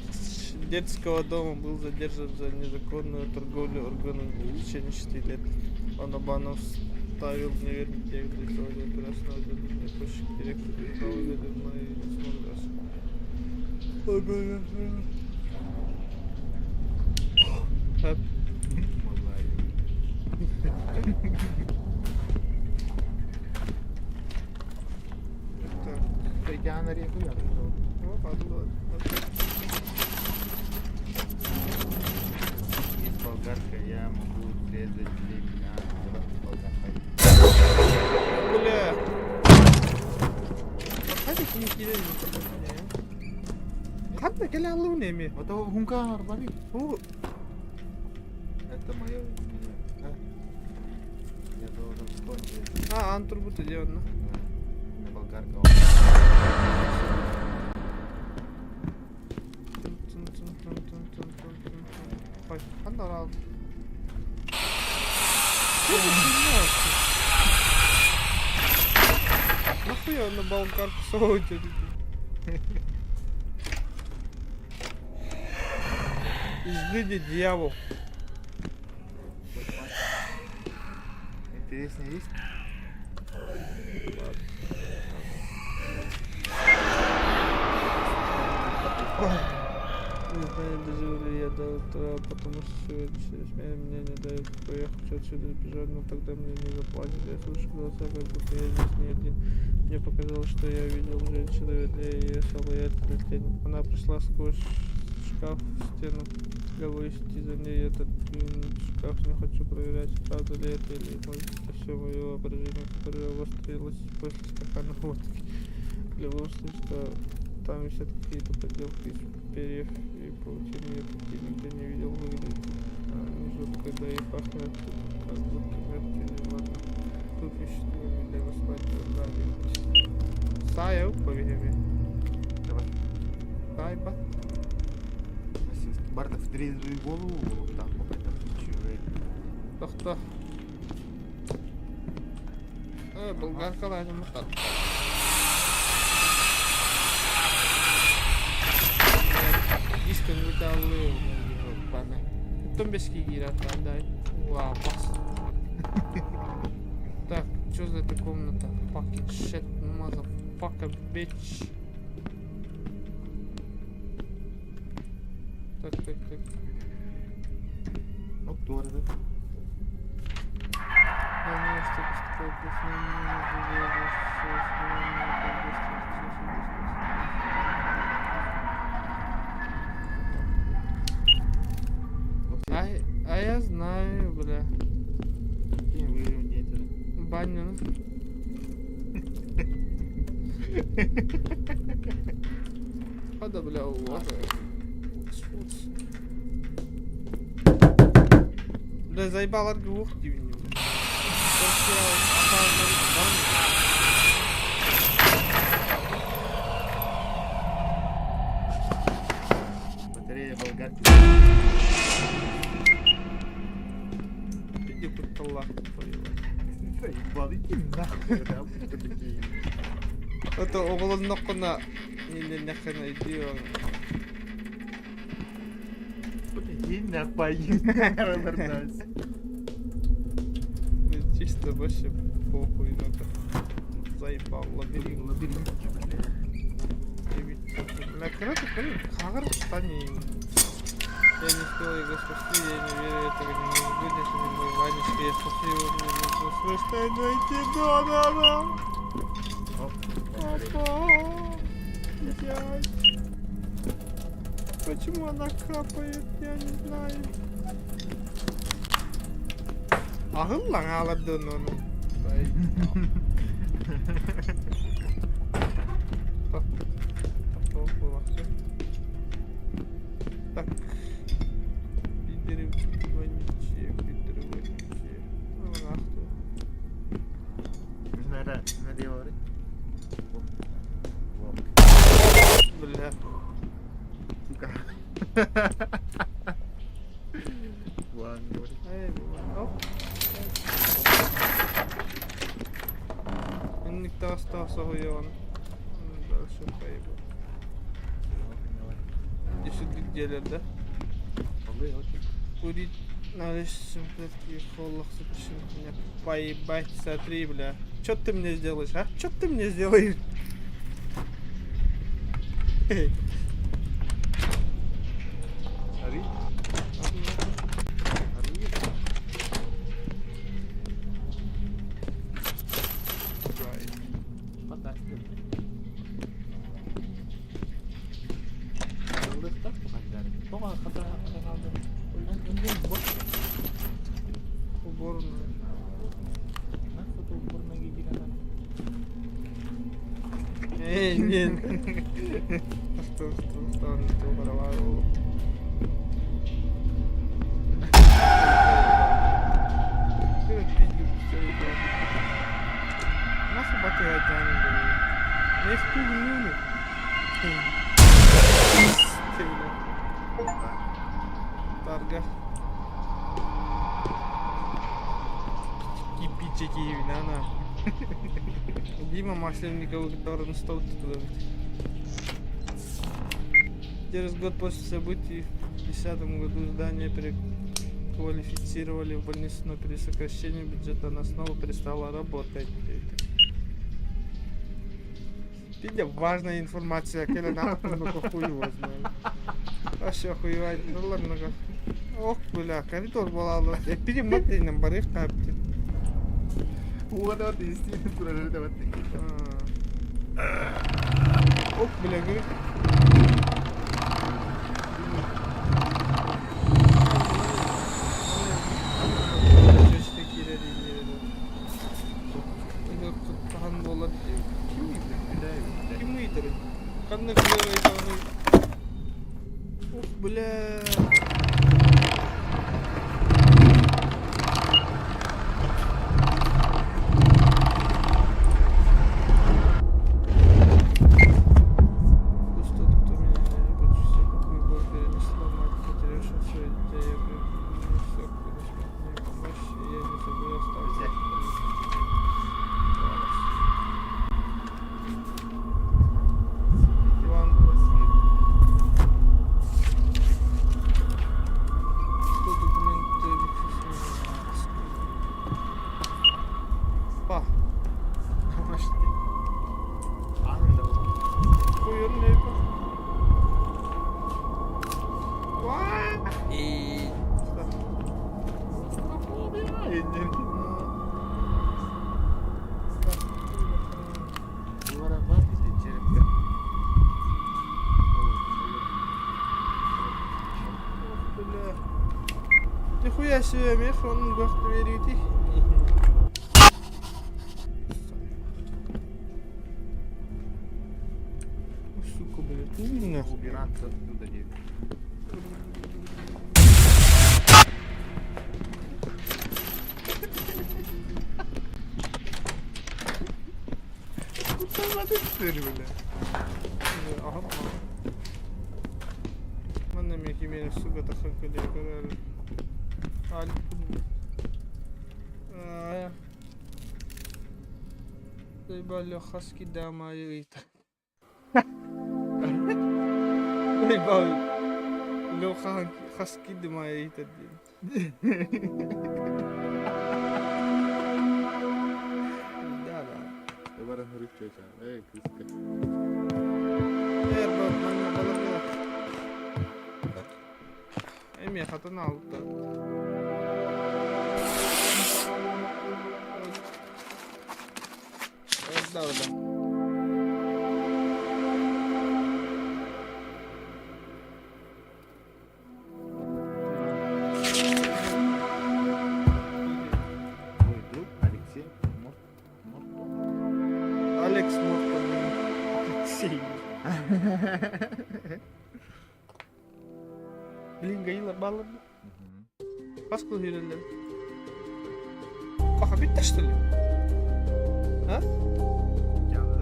детского дома был задержан за незаконную торговлю органами в течение 6 лет. Он обманом ставил неверный диагноз, проводил операцию на удаление почек. Директор передал уведомил и не смог даже. Хөп. Так. Есть болгарка, я могу срезать ремня. Болгарка. Бля. Ханна кини киирэн Ханна кэлэ аллыбын эми. Вот того хунка арбари. Бу Это мое да? Я должен вспомнить. А, аан турбута дии онно. На болгарка. Ханна араал. Что за хуйня вообще? Нахуя на болгарку совать? Изныне дьявол. Интереснее есть? Не знаю, доживу ли я до утра, потому что сегодняшняя смена меня не дает покоя. Я хочу отсюда сбежать, но тогда мне не заплатят. Я слышу голоса, как будто я здесь не один. Мне показалось, что я видел женщину, вернее, ее силуэт или тень. Она пришла сквозь шкаф в стену. Могу идти за ней этот шкаф, не хочу проверять, правда ли это или может это все мое воображение, которое обострилось после стакана водки. В любом случае, что там висят какие-то поделки из перьев и паутины, я такие нигде не видел, выглядит они жутко, да и пахнет тут как будто мертвыми, ладно. Тут еще лего спать, да, Сая повиһэми. Давай. Сайба. Бартов вдрезали голову, вот так вот это чужие. Тохто. Э, болгаркалаах махтар. Ис көҥүл бана. Оттон бэски киирэр дай. Вау, бас. Так, что за эта комната? Fucking shit, motherfucker, bitch. Так, так, так. Оп, туох эрэ. Главное, что поступает А я знаю, бля. Кинь выиграем деятеля. Баню. Хада, бля, вот. Бля, заебаларга уох диибин бля. Батарея болгарки. Иди кутталлаах Заебал, иди нахуй, да, такие. Это оҕолонноххуна ниннэххинэ иди Иди нахуй, разорвался. Чисто вообще похуй надо. Заебал лабиринт. Лабиринт, бля. Бля, короче, хаҕар тани. Я не успела его спасти, я не верю, этого не может быть, это не мой Ванечка, я спасу его, мне нужно срочно найти, да, да, да. Оп, Папа, блядь. Почему она капает, я не знаю. Аһыллан хаалар дын ону. Так. Пидоры вонючие, пидоры вонючие. Ну, нахуй. Бля. Эй, оп. Инник таастаах соһуйаҕын. Дальше поебу. Десятик дьиэлэр да. Курить на лестничном клетке холлах меня поебать, смотри, бля. Чё ты мне сделаешь, а? Чё ты мне сделаешь? Эй. Ари? Ари? Фантастика. Уборная. Эй, нет. Что, что, что, что, Нахуй батырайдаан Нефтүгүнүүнү. Тарга. Кипичи киевинана. Дима Масленникова, который на стол туда. Через год после событий в 2010 году здание переквалифицировали в больницу, но при сокращении бюджета она снова перестала работать. Пидя важная информация, кэлэ нахуй ну хуй его знает. Вообще охуевать, ну ладно. Ох, бля, коридор была. Пиди мат барых тапти. Угадал, естественно, прожитого. Ох, бля, говорит. Ким ыйдарый? Ханна кылыйдаҕыный? Ох, бля. Пусть тот, кто меня не любит, все, какую боль перенесла мать, потерявшая свое дитя, я принял все, кто не смог мне помочь, и я не забыл оставить. Иван. Что документы Па. Хуёрный И... Бля. Нихуя себе, Миш, он верите. Сука, блядь, ну нахуй. Убираться отсюда, дед. Куда ты бля? Ага. Манна мекемени сука тахсан көле көрөр. Заебали хаски дама ыйта. Заебали. Леха хаски дама ыйта диэн. Да, да. Баран хөрүк Эй, кыска. Эр, манна балака. Эми хатан алды. Да, да. Блин, гаилар бааллар да. Хас кыл сүүрэллэр? Пока бүттэ что ли? А?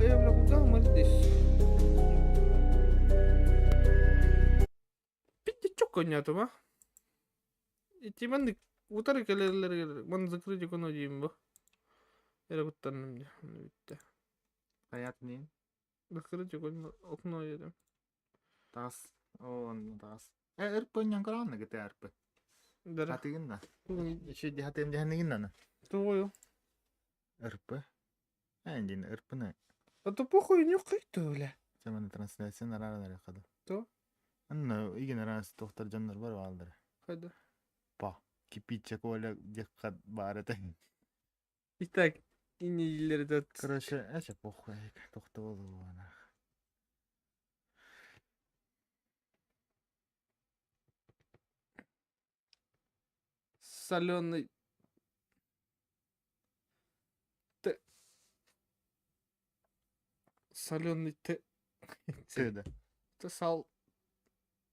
Я, бля, куда мы здесь? Питти чок ойнатым, а? Ити маннык утары кэлэллэригэр маны закрыть окно диим бу. Эрэ куттанным дии. Бүттэ. Хайаатын Закрыть окно диэтим. Таас. Оо, онно таас. Э, РП ньаҥкараанна гыта РП. Дара. Хатыгынна. Еще дихатым диханныгынна. Тугую. РП. Эндин РПны. А то похуй не кыйты, бля. Сэмэн трансляция нарара хада. То? Анна игин раз тохтар дьоннор бар баалдара. Хайда. Па. Кипичче коля декка бар это. Итак, инилер Короче, эче похуй тохтолу она. Соленый. Т. Соленый Т. Т да. Т сал.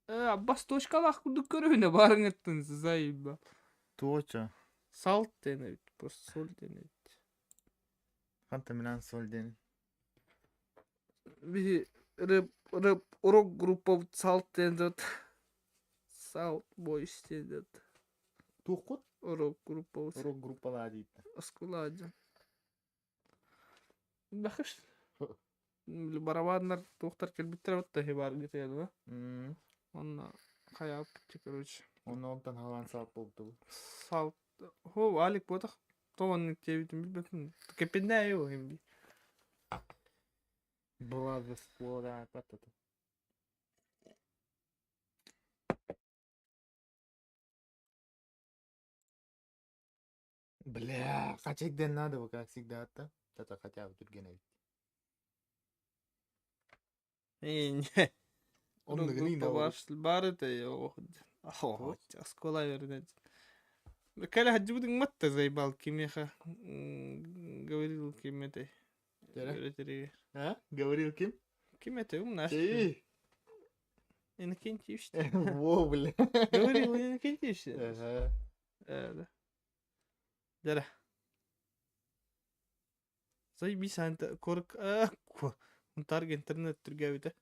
Э, Аббас точкалаах курдук көрүнэ барыҥыттын заеба. Туоча. Салт диэн эбит, просто соль диэн эбит. Ханта минан соль диэн. Биһи рэп рэп рок группа салт диэн дот. Салт бойс диэн дот. Туоххут? Рок группа Рок группалаа дийтэ. Оскуола дьон. Бахыш. Барабаннар туохтар кэлбиттэр вот хибар гитэ Онно хайааппыт короче. Онно онтон халаан салт буолтубут. Салт. Хо Алик буотах. То оннук диэбитин билбэппин. Кэппиннээ его им. Была да паттата. Бля, хачек надо, как всегда, это. Это хотя бы түрген эбит. Не. Оннугун Бар это оскола вернет. Кэлэ хаджибутын матта заебал кимеха. Говорил ким это. А? Говорил ким? Ким это умнаш. Ты? Иннокентьевич. Во, бля. Говорил Иннокентьевич. Ага. Да. Дара. Заебись, анта корк. Унтарг интернет түргәбитэ.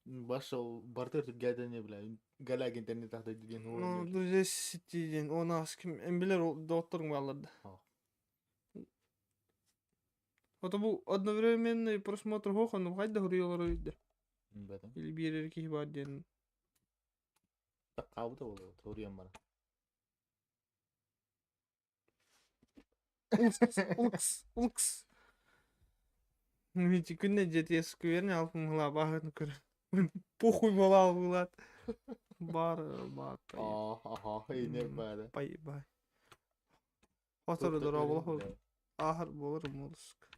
Башыл бартыр түргәдәне, бля. Галяг интернет ахта деген Ну, друзья, сети ден, оны ас ким эмбилер доктор балларды. Ото бу одновременный просмотр хохан хайда хуриялар үйдер. Или биэрер киһи бар диэн. Таккабыта болот, хуриям бара. Улкс, улкс, улкс. Видите, күнне жети скверне алпын мыла бахын көр. Похуй бола алгылат. Бар, бар. Аха, ине бары. Пай, бай. Хотору дора бола Ахыр болар моллуск.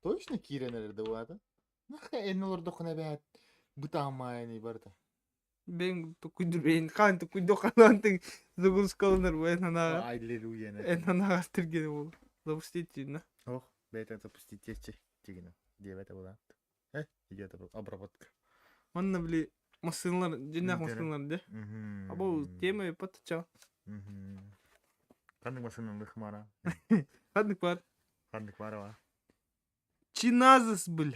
Точно киренер да? Наха эннолор дохна бәт. Бутамайны барда. Бен тукуйдур бен хан тукуйду канантын загрузкаланыр бу эн анага. Аллилуйя. Эн анага тиргени бол. Запустить на. Ох, бәйт запустить течи. Тигина. Дебет була. Э, идет обработка. Манна били масыналар, жиннах масыналар де. Або тема паттача. Ханнык масыналар хмара. Ханнык бар. Ханнык бар ва. Чиназыс бил.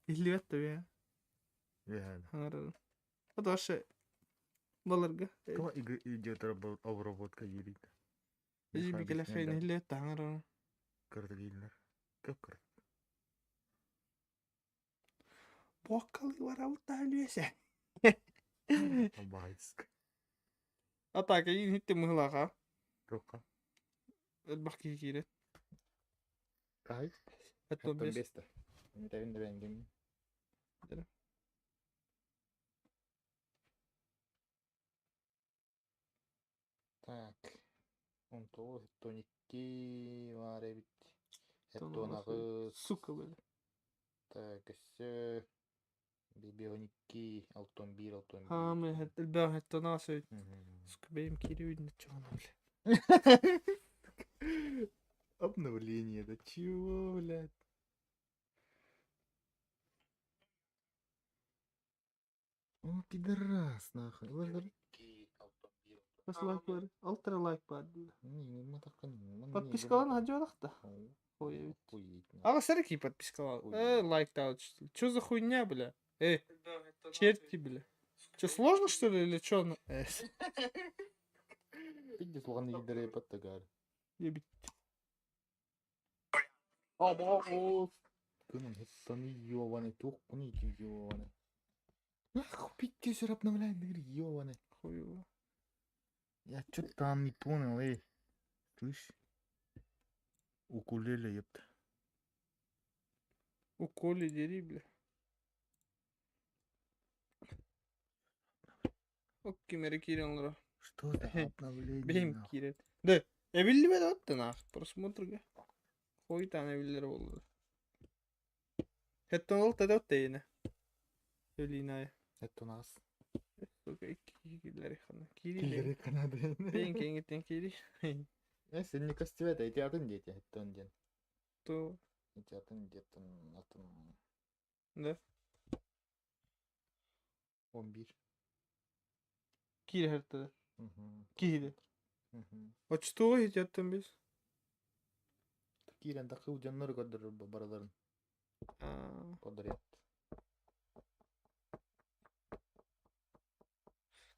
Илибет бе. Иә. Вот вообще баларга. Кто идет обработка ерит? Жибикеле хейн илибет таңар. Кырдыгилер. Көп кыр. Бокалы вараута үлесе. Байск. А так, и хитте мыглаха. Тоққа. Элбах кире. Кай? Это без. Беста. Это бен Так. Он то, тоникки бар эбит. Эттонагы. Сука, бля. Так, өссө Бибионикки, алтон бир, алтон бир. Хамы, элбэх эттонасы. Сука, бэйм кире үйдүнө чыгана, бля. Обновление, да чего, блядь? О, пидорас, нахуй. Ылар Хас лайк баар? Алта лайк баар дии. Подпискалан хадьыбатах да. Ой, А смотри, подпискалал. Лайк дал. Что за хуйня, бля? Эй, черти, бля. Че, сложно, что ли, или что? Пидди слуганы идере паттагар. Ебить. О, Кынын хеттаны ёбаный, тух куны ёбаный. Нахуй пикки все обновляет, ёбаный. Хуево. Я что-то там не понял, эй. Слышь? Укулеле, ёпта. Уколи дери, бля. Окей, мери киирэн Что за обновление, Бэйэм нахуй? киирэн. Да, эбиллибэт оттон ах, просмотрга. Хойутаан эбиллэр буолла. Хэттэн ол тада оттейне. Өлиинай. Это у нас. Сука, киирилери хана. Киири. Киллери Канады. Бэйэн кэҥиттэн киири. Сен не костюм, эти атын дети, это он день. То, Эти атын детін, атын. да. 11. Киири хартада. Мгм. Киири. Мгм. Очтуга хитяттан бис. Киирэн тахы удьаннар көрдөрөр бараларын. Аа. Көрдөрүөт.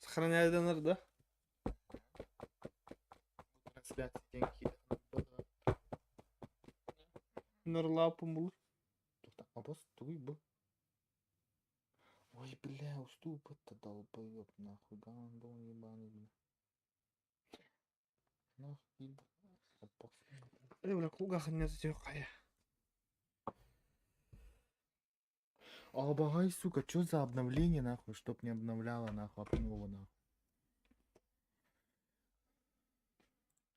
Сохраняйданар да. Трансляция ден киирэн. Нурлапым булur. Тухта, вопрос тугуй был. Ой, бля, уступ это долбоёб, нахуй, гандон ебаный, бля. Нахуй, опас. Э, бля, кулга ханнята тёкая. Абагай, сука, чё за обновление, нахуй, чтоб не обновляло, нахуй, обнову, нахуй.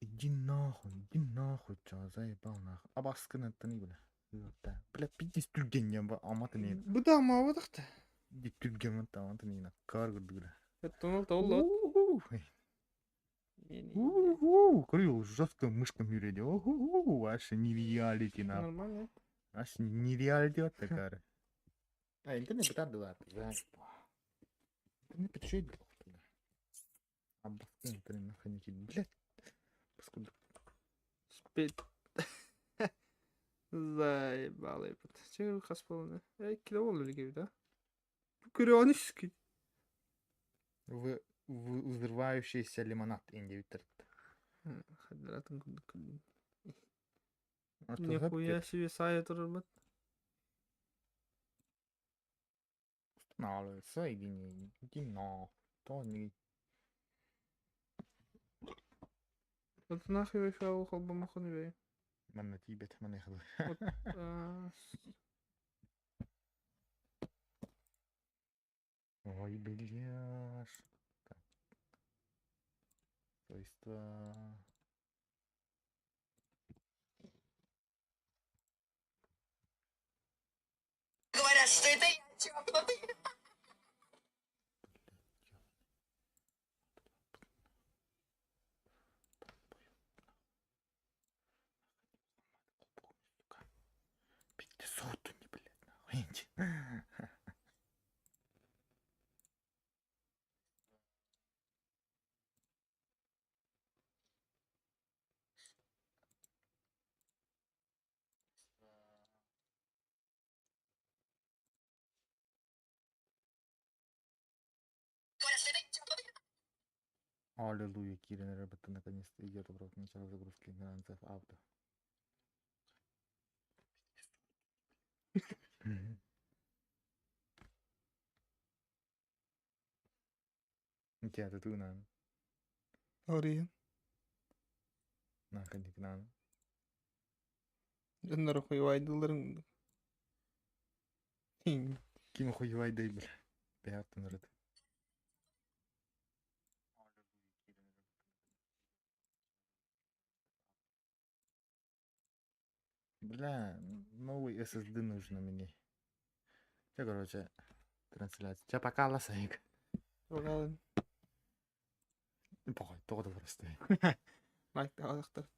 Иди нахуй, чё, заебал, нахуй. Абаскын это не, бля. Ёпта. Бля, пиздец, түрген, я, аматы не. Бу да маабатахта. Иди түрген, аматы не, кар бля. Хэттэн ол та ол. Уху, Крыл жестко мышка мюреди. Уху, аж нереалити на. Нормально. Аж нереалити вот такая. А, интернет бытар дела. Интернет подшить. А баскын интернет нахуй не блядь. Паскуда. Спит. Заебал ебать. Че хас болны? Э, кило болду gibi да. Көрөөнүш В, в взрывающийся лимонад индивитер. Хадратын күндүк. Нихуя себе сая турбат. Соединение. Иди на. То не. Вот нахуй вышел холба махоны бей. Манна тибет, манна хадыр. Ой, бляш. Так. Свойства. Говорят, что это я чокнутый. Пить соту не, блядь, нахуй. Аллилуйя, Кирин работа наконец-то идет обратно начало загрузки Grand Theft Auto. Тебя тут на Орин. нахуй на. Дьоннор хуйвайдыларын. Ким хуевай дай, бля. Пятый народ. Бля, новый SSD нужно мне. Че, короче, трансляция. Че, пока, ласайк. Пока. Похуй, тоғды просто. Лайк да.